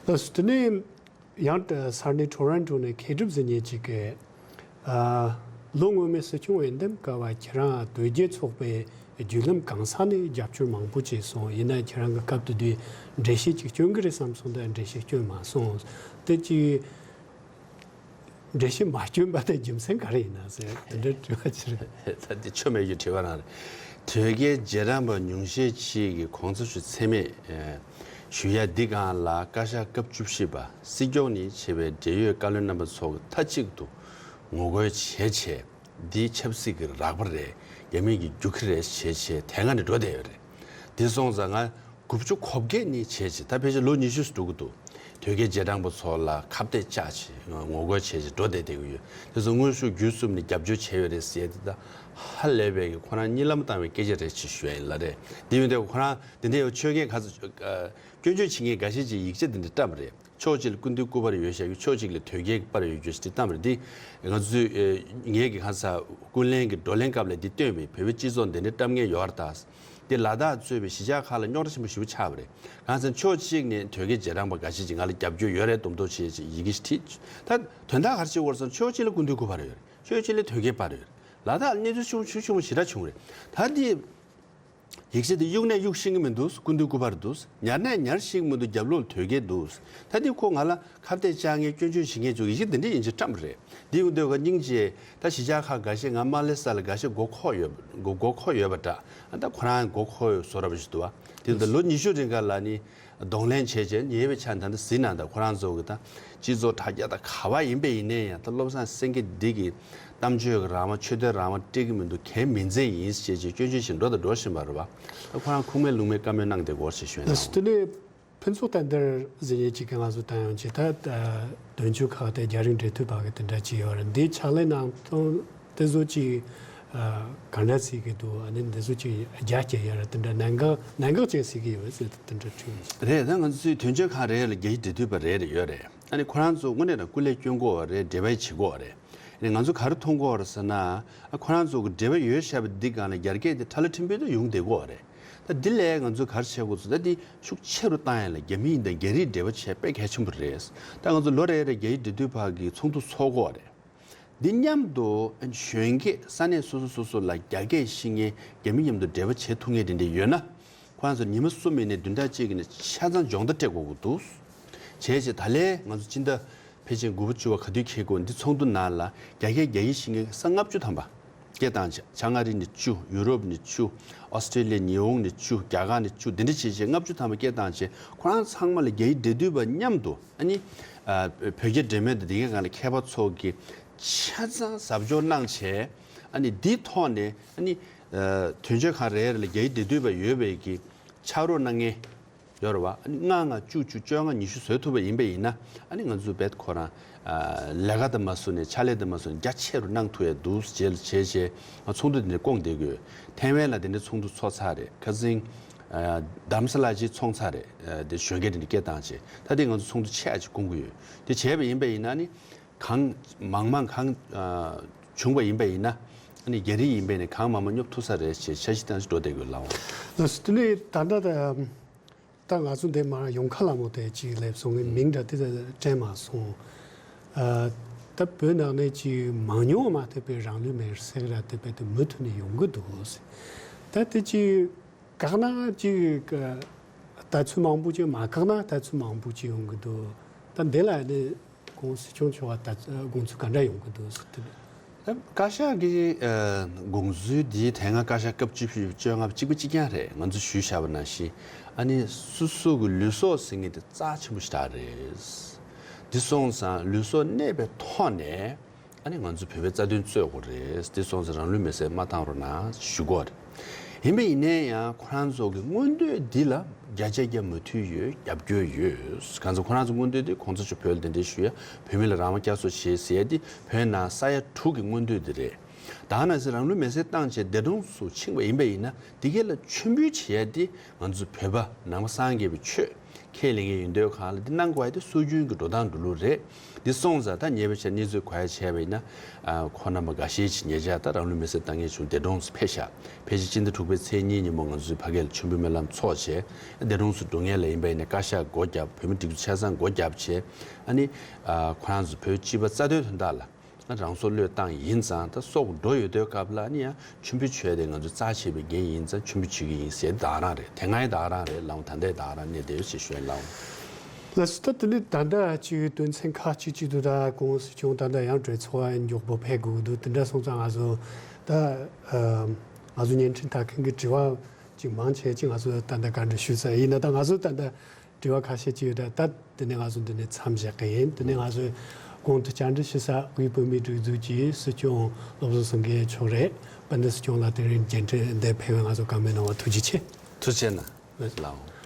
ལགས་སོ། དེ་ནས་ཡང་ས་གནས་Toronto་ནས་མཁས་གྲུབ་ཟེར་མཁན་ཅིག་གིས། ཨ། ལོ་སྔོན་མའི་སྲིད་སྐྱོང་འོས་འདེམས་སྐབས་བ་ཁྱེད་རང་དོལ་རྒྱལ་ཚོགས་པའི་བརྒྱུད་ལམ་གང་ས་ནས་རྒྱབ་སྐྱོར་མང་པོ་བྱས་སོང་། ཡིན་ན་ཁྱེད་རང་གི་སྐབས་དེ་དུས་འགྲེལ་བཤད་ཅིག་སྐྱོན་གི་རེད་བསམ་སོང་། ད་འགྲེལ་བཤད་སྐྱོན་མ་སོང་། དེ་ཅིག་འགྲེལ་བཤད་མ་སྐྱོན་པ་དེ་རྒྱུ་མཚན་ག་རེ་ཡིན་ན་ཟེར་དེ་འདྲའི་དྲི་བ་ཅིག་རེད། ད་འདི་ཆོ་མེད་རྒྱུ་དྲི་བ་རང་རེད། དོལ་རྒྱལ་རྗེས་འབྲང་པ་ཉུང་ཤས་ཅིག་གིས་གོང་ས་ཞུ་མཚན་སྨད་ཞུ་ཡ་འདི་སྒང་ལ་བཀའ་ཤག་སྐབས་བཅུ་བཞི་པ་སྲིད་སྐྱོང་ནས་བྱས་པའི་འབྲེལ་ཡོད་བཀའ་བློན་རྣམ་པ་ཚོ་གིས་མཐའ་གཅིག་ཏུ་ངོ་རྒོལ་བྱས་བྱས། འདི་ཆབ་སྲིད་ཀྱི་རགས་པ་རེད། རྒྱ་མི་གི་རྒྱུག་ཁྱི་རེད་བྱས་བྱས་དེ་སྒང་ནས་འགྲོ་བསྡད་ཡོད་རེད། འདི་སོང་ཙང་ང་དགུ་བཅུ་གོ་བརྒྱད་ནས་བྱས་བྱས་ད་ཕལ་ཆེར་ལོ་ཉི་ཤུ་འགྲོ་གི་འདུག་དོལ་རྒྱལ་རྗེས་འབྲང་པ་ཚོ་ལ་ཁ་གཏད་བཅག་བྱས་ངོ་རྒོལ་བྱས་བྱས་འགྲོ་བསྡད་བསྡད་ཀྱི་ཡོད། དེ་ཚོ་དངོས་ཤུགས་བརྒྱུད་གསུམ་ནས་རྒྱབ་སྐྱོར་བྱས་ཡོད་རེད་ཟེར་ཡ་དེ་ད་ཧ་ལས་པའི་གི་ཁོ་རང་གཉིད་ལམ་བཏང་བའི་སྐད་ཆ་རེད་ཅེས་ཞུ་ཡ་ཡིན་ལ་རེད། དེ་ཡིན་དུས་ཁོ་རང་དེ་འདྲ་ཡོད་ཆོས་རྒྱལ་ཁ་ཚ་སྐྱོན་བརྗོད་བྱེད་མཁན་འགའ་ཤས་ཀྱིས་ཡིག་ཆ་དེ་འདྲ་བཀྲམ་རེད། ཕྱོགས་གཅིག་ལ་སྐུ་མདུན་སྐུ་པར་ཡོད་བཞག་རྒྱུ། ཕྱོགས་གཅིག་ལ་དོལ་རྒྱལ་གྱི་པར་ཡོད་རྒྱུ་ཞིག་དེ་བཏང་བ་རེད། དེ་ང་ཚོས་ངས་ཀྱི་ཁ་ས་ཀུན་གླེང་གི་བགྲོ་གླེང་སྐབས་ལ་འདི་བཏོན་པས་བོད་པའི་སྤྱི་ཚོགས་འདི་འདྲ་བཀྲམ་མཁན་ཡོད་རེད་ད། དེ་ལ་དྭགས་གཙོས་པའི་གཞིས་ཆགས་ཁག་ལ་རྙོག་དྲ་ཆེན་པོ་ཞེ་པོ་ཆགས་པ་རེད། གང་ཟེར་ན་ཕྱོགས་གཅིག་ནས་དོལ་རྒྱལ་རྗེས་འབྲང་པ་འགའ་ཤས་ཀྱིས་ང་ལ་རྒྱབ་སྐྱོར་ཡོད་རེད་མདོག་མདོག་བྱས་བྱས་ཡི་གེ་ཞིག་བྲིས། ད་དོན་དག་ག་རེ་བྱེད་དགོས་རེད་ཟེར་ན་ཕྱོགས་གཅིག་ལ་སྐུ་མདུན་སྐུ་པར་ཡོད་རེད། ཕྱོགས་གཅིག་ལ་དོལ་རྒྱལ་པར་ཡོད་རེད། ལ་དྭགས་ལ་གནས་ཚུལ་ཆེན་པོ་ཞེ་པོ་ཞེ་དྲག་བྱུང་རེད། ད་འདི། ཡིག་ཆ་དེ་གཡུག་ནས་གཡུག་ཤེས་ཀྱི་མི་འདུག་སྐུ་མདུན་སྐུ་པར་འདུག་ཉར་ནས་ཉར་ཤེས་ཀྱི་མི་འདུག་རྒྱབ་ལོགས་ལ་དོལ་རྒྱལ་འདུག་ད་འདི་ཁོ་ང་ལ་ཁ་གཏད་བཅག་མཁན་སྐྱོན་བརྗོད་བྱེད་མཁན་ཚོ་ཡིག་ཆ་འདི་འདྲ་ཡིན་གཅིག་བཀྲམ་རེད། འདི་ཡོང་དུས་ཀ་སྙིང་རྗེ། ད་གཞིས་ཆགས་ཁག་འགའ་ཤས་ང་མ་ལེ་ས་ལ་འགའ་ཤས་མགོ་འཁོར་ཡོད། མགོ་མགོ་འཁོར་ཡོད་པ་འདྲ། ད་ཁོ་རང་མགོ་འཁོར་ཡོད་བཟོ་འདྲ་པོ་ཞིག་འདུག་བ། དེ་ད་ལོ་ཉི་ཤུ་རིང་ག་ལ་ནི་གདོང་ལེན་བྱས་བྱས་ཉེ་བའི་ཆར་ད་ལྟ་ཟིན་ན་ད་ཁོ་རང་ཚོ་གི་ད། སྤྱི་ཚོགས་དྲ་རྒྱ་དང་ག་བ་ཡིན་པ་ཡིན་ནའི་ཡང་ད་བློ་བཟང་སེང་གེ་འདི་གི་གཏམ་བརྗོད་ཀྱི་རང་དབང་ཆོས་དད་རང་དབང་སྤྲད་ཀྱི་མི་འདུག་གལ་མི་འཛེམ་ཡིན་ཞེས་བྱས་སྐྱོན་བརྗོད་བྱེད་འགྲོ་དང་འགྲོ་བཞིན་པ་རེད་བ། ད་ཁོ་རང་ཁུངས་མེད་ལུང་མེད་བཀའ་མོལ་གནང་བསྡད་ཀྱི་ཡོད་ཞེས་ཞུས་ན། དེ་ནས་ཕུན་ཚོགས་བསྟན་དར་ཟེར་མཁན་ཅིག་གིས་ང་ཚོ་ད་ཡང་ཅིག་ད་དོན་གཅོད་ཁག་དེ་རྒྱ་རིགས་འབྲེལ་མཐུད་པ་གི་དེ་འདྲ་ཅིག་ཡོད་རེད། འདིའི་ཕྱག་ལས་གནང་སྟངས་དེ་ཚོ་ཅིག་ ཨ། གང་འདྲ་བྱེད་ཀྱི་འདུག་ཨ་ནི་འདི་ཚོ་ཅིག་རྒྱ་སྐྱེད་ཡ་ར་དེ་འདྲ་གནད་འགག་གནད་འགག་ཅན་ཟེར་གྱི་ཡོད་ཟེར་དེ་འདྲ་དྲིས་ཡོང་། རེད། ད་ང་ཚོའི་དོན་གཅོད་ཁང་རེ་རེ་ལ་རྒྱ་ཡིག་འབྲེལ་མཐུད་པ་རེ་རེ་ཡོད་རེད། ཨ་ནི་ཁོ་རང་ཚོ་དངོས་གནས་དང་སྐུ་ལས་སྐྱོན་གྱི་ཡོད་རེད། འབྲེལ་བ་བྱེད་ཀྱི་ཡོད་རེད། ཨ་ནི་ང་ཚོ་ག་རེ་མཐོང་གི་ཡོད་རེད་ཟེར་ན། ཨ། ཁོ་རང་ཚོ་གི་འབྲེལ་བ་ཡོད་བཞག་པ་འདི་སྒང་ལ་རྒྱ་སྐད་དེ་ཁྲ་ལ་ཁྲིམས་དཔོན་དུ་ཡོང་བསྡད་ཀྱི་ཡོད་རེད། ད་འདི་ལས་ང་ཚོ་ག་རེ་བྱེད་དགོས་ཚུལ་ད་འདི་ཤུགས་ཆེ་རུ་བཏང་ཡ་ལ་རྒྱ་མི་ཡིན་དང་རྒྱ་རིགས་འབྲེལ་བ་བྱེད་དཔེ་གལ་ཆེན་པོ་རེད། ད་ང་ཚོ་ལོ་རེ་རེ་རྒྱ་ཡིག་འབྲེལ་མཐུད་པ་གི་ཚོགས་འདུ་ཚོགས་ཀྱི་ཡོད་རེད། འདི་མཉམ་དུ་གཞོན་སྐྱེས་ས་གནས་སོ་སོ་སོ་སོ་ལ་རྒྱ་སྐད་ཤེས་མཁན་རྒྱ་མི་མཉམ་དུ་འབྲེལ་བ་བྱེད་ཐུབ་མཁན་དེ་འདྲ་ཡོད་ན། ཁོ་རང་ཚོ་ཉི་མ་གསུམ་ཡིན་ནའི་བདུན་ཕྲག་གཅིག་ཡིན་ནའི་ཆ་ཚང་སྦྱོང་བརྡར་སྤྲད་དགོས་ཀྱི་འདུག་བྱས་བྱས་ད་ལན་ང་ཚོ་སྤྱི་ཟླ་ཕལ་ཆེར་དགུ་པ་བཅུ་པ་ག་དུས་འཁེལ་དགོས། འདི་ཚོགས་འདུ་ནང་ལ་རྒྱ་སྐད་རྒྱ་ཡིག་ཤེས་མཁན་ས་ལྔ་བཅུ་ཐམ་པ་སྐད་བཏང་བྱས། བྱང་ཨ་རི་ནས་བཅུ། ཡུ་རོབ་ནས་བཅུ། ཨོ་སི་ཀྲེ་ལི་ཡ་ཉི་ཧོང་ནས་བཅུ། རྒྱ་གར་ནས་བཅུ། འདི་འདྲ་བྱས་བྱས་ལྔ་བཅུ་ཐམ་པ་སྐད་བཏང་བྱས། ཁོ་རང་ཚང་མ་ལ་རྒྱ་ཡིག་འབྲེལ་མཐུད་པ་མཉམ་དུ། ཨ་ནི། ཨ། བོད་རྒྱ་འབྲེལ་མོལ་དང་དེ་གའི་སྒང་ལ་མཁས་པ་ཚོ་གིས་ཆ་ཚང་ཟབ་སྦྱོང་གནང་བྱས། ཨ་ནི་འདིའི་ཐོག་ནས་ཨ་ནི། ཨ། དོན་གཅོད་ཁང་རེ་རེ་ལ་རྒྱ་ཡིག་འབྲེལ་མཐུད་པ་ཡོད་པའི་གི་ཕྱག་རོགས་གནང་མཁན་ཡོད་རེད་བ། ཨ་ནི་ལྔ་ལྔ་བཅུ་བཅུ་བཅོ་ལྔ་ཉི་ཤུ་བཟོས་ཐུབ་པ་ཡིན་པ་ཡིན་ན། ཨ་ནི་ང་ཚོ་རྦད་ཁོ་རང་། ཨ། ལས་ཀ་དང་མ་བཟོ་ནས་ཕྱག་ལས་དང་མ་བཟོ་ནས་རྒྱ་ཆེ་རུ་གནང་ཐུབ་ཡ་འདུག་ཟེར་བྱས་བྱས་ང་ཚོགས་འདུ་དེ་འདྲ་བསྐོང་བསྡད་ཀྱི་ཡོད། ཐའེ་ཝན་ལ་དེ་འདྲ་ཚོགས་འདུ་ཚོགས་ཚར་རེད། ཁ་སང་། ཨ། རྡ་རམ་ས་ལ་ཅིག་ཚོགས་ཚར་རེད། ཨ། དེ་གཞོན་སྐྱེས་དེ་འདྲ་སྐད་བཏང་བྱས། ད་དེ་ང་ཚོ་ཚོགས་འདུ་ཆེ་བ་ཅིག་བསྐོང་གི་ཡོད། དེ་བྱས་པ་ཡིན་པ་ཡིན་ན་ནི། གང་མང་མང་གང་། ཨ། བྱུང་བ་ཡིན་པ་ཡིན་ན། ཨ་ནི་རྒྱ་རིགས་ཡིན་པས་ནི་གང་མང་མང་སྙོབ་ཐུབ་ས་རེད་ཅེས་འཆར་གཞི་བཏང་ཞིག་འགྲོ་བསྡད་དགོས་ལགས། ལགས་སོ། དེ་ནས་ད་ལྟ་ད་ད་ང་ཚོ་འདི་མར་ཡོང་ཁ་ལ་མོ་དེ་ཅིག་སླེབས་སོང་། ངས་མིང་འདྲ་དེ་དྲན་མ་སོང་། ཨ། ད་བོད་ནང་ནས་ཅིག་མང་ཉུང་མ་ཐེ་བའི་རང་ལུས་མེར་སྲེག་ར་དེ་བས་དེ་མུ་མཐུད་ནས་ཡོང་གི་འདུག་ཟེར། ད་དེ་ཅིག་བཀག་ན་ཅིག་ལྟ་ཚུལ་མང་པོ་ཅིག། མ་བཀག་ན་ལྟ་ཚུལ་མང་པོ་ཅིག་ཡོང་གི་འདུག་ད་འདི་ལ་ནི་༸གོང་སྲིད་སྐྱོང་མཆོག་ག་ད་དགོངས་ཚུལ་ག་འདྲ་ཡོང་གི་འདུག་ཟེར་དེ། ད་བཀའ་ཤག་གིས། ཨ། དགོངས་ཚུལ་འདི་དེ་སྔ་བཀའ་ཤག་སྐབས་བཅུ་བཞི་བཅོ་ལྔ་པ་གཅིག་པ་གཅིག་རྐྱང་རེད། ང་ཚོ་ཞུས་བཞག་པ་ནང་བཞིན། ཨ་ནི་སོ་སོ་གི་ལུས་སྲོག་ཟེར་མཁན་དེ་རྩ་ཆེན་པོ་ཞིག་རེད། འདི་སོང་ཙང་ལུས་སྲོག་གནས་པའི་ཐོག་ནས། ཨ་ནི་ང་ཚོ་བོད་པའི་རྩ་དོན་རྩོད་དགོས་རེད། དེ་སོང་ཙང་རང་ལུས་མེར་སྲེག་མ་བཏང་རོགས་གནང་ཞུ་དགོས་རེད། ཡིན་པ་ཡིན་ནའི་ཡང་ཁོ་རང་ཚོ་གི་མངོན་འདོད་འདི་ལ་བརྒྱ་ཆ་བརྒྱ་མོས་མཐུན་ཡོད། རྒྱབ་སྐྱོར་ཡོད། གང་ཚེ་ཁོ་རང་ཚོ་མངོན་འདོད་འདི་གོང་ས་མཆོག་བོད་ལ་གདན་འདྲེན་ཞུ་ཡ། བོད་མི་ལ་རང་དབང་བསྐྱར་གསོ་བྱེད་ཟེར་ཡ་འདི་བོད་ནང་ས་ཡ་དྲུག་གི་མངོན་འདོད་འདི་རེད། ད་ནང་བཞིན་རང་ལུས་མེར་སྲེག་བཏང་བྱས་འདས་གྲོངས་སུ་ཕྱིན་པ་ཡིན་པ་ཡིན་ན། འདི་གས་ལ་མཆོད་འབུལ་བྱེད་ཡ་འདི་ང་ཚོ་བོད་པ་ནང་པ་སངས་རྒྱས་པའི་ཆོས་ཁས་ལེན་མཁན་ཡིན་དུས་གང་ལ་འདི་གནང་དགོས་ཡ་དེ་སྲོལ་རྒྱུན་གྱི་འགྲོ་སྟངས་འགྲོ་ལུགས་རེད། འདི་སོང་ཙང་ད་ཉེ་བའི་ཆར་གནས་ཚུལ་གོ་ཡ་བྱས་པ་ཡིན་ན། ཨ། ཁོང་རྣམ་པ་འགའ་ཤས་ཅིག་ཉེ་ཆར་ད་རང་ལུས་མེར་སྲེག་བཏང་མཁན་བྱུང་འདས་གྲོངས་སུ་ཕེབས་ཤག་ཕལ་ཆེར་སྤྱི་ཟླ་དྲུག་པའི་ཚེས་གཉིས་ཉིན་མོ་ང་ཚོས་ཕ་གིར་མཆོད་འབུལ་སྨོན་ལམ་ཚོགས་བྱས། འདས་གྲོངས་སུ་འགྲོ་མཁན་ལ་ཡིན་པ་ཡིན་ན་བཀའ་ཤག་སྒོ་བརྒྱབ། བོད་མི་སྒྲིག་འཛུགས་ཆ་ཚང་སྒོ་བརྒྱབ་བྱས། ཨ་ནི། ཨ། ཁོ་རང་ཚོ་བོད་སྤྱི་པ་རྩ་དོན་དོན་དག་ལ། རང་སྲོག་བློས་བཏང་ཡིན་ཙང་ད་སྲོག་འགྲོ་ཡོད་དུས་སྐབས་ལ་ནི་ཡང་མཆོད་འབུལ་བྱས་ཏེ་ང་ཚོ་རྩ་ཆེ་བའི་འགན་ཡིན་ཙང་མཆོད་འབུལ་བྱེད་ཀྱི་ཡིན་ཟེར་ད་ག་རང་རེད། དེ་སྔའི་ད་ག་རང་རེད། ལའང་ད་ལྟའི་ད་ག་རང་གནས་བསྡད་ཡོད་ཅེས་ཞུ་ཡ་ལའང་། ལགས་སོ། ད་དེ་ནི་ད་ལྟ་ཅིག་དོན་ཚན་ཁག་ཅིག་ཅིག་ཏུ་ད་གོང་སྲིད་སྐྱོང་ད་ལྟ་ཡང་གྲོས་ཚོགས་མགྱོགས་པོ་ཕེབས་དགོས་ཀྱི་འདུག་དེ་འདྲ་སོང་ཙང་ང་ཚོ་ད་ང་ཚོ་བརྙན་འཕྲིན་ལྟ་མཁན་གྱི་དྲི་བ་ཅིག་མང་ཆེ་ཅིག་ང་ཚོ་ད་ལྟ་ག་འདྲ་ཞུ་ས་ཡིན་ན། ད་ང་ཚོ་ད་ལྟ་དྲི་བ་ཁ་ཤས་ཅིག་ཡོད། ད་ད་དེ་ནས་ང་ཚོ་འདི་ནས་མཚམས་བཞག་གི་ཡིན། དེ་ནས་ང་ཚོས་གོང་དུ་བཅར་འདྲི་ཞུ་ས་དབུས་བོད་མིའི་སྒྲིག་འཛུགས་ཀྱི་སྲིད་སྐྱོང་བློ་བཟང་སེང་གེ་མཆོག་རེད། དཔལ་ལྡན་སྲིད་སྐྱོང་ལགས་དེ་རིང་རྒྱལ་ཕྲན་འདིར་ཕེབས་པའི་ང་ཚོ་བཀའ་མོལ་གནང་བ་ཐུགས་རྗེ་ཆེ། ཐུགས་རྗེ་གནང་། ལགས།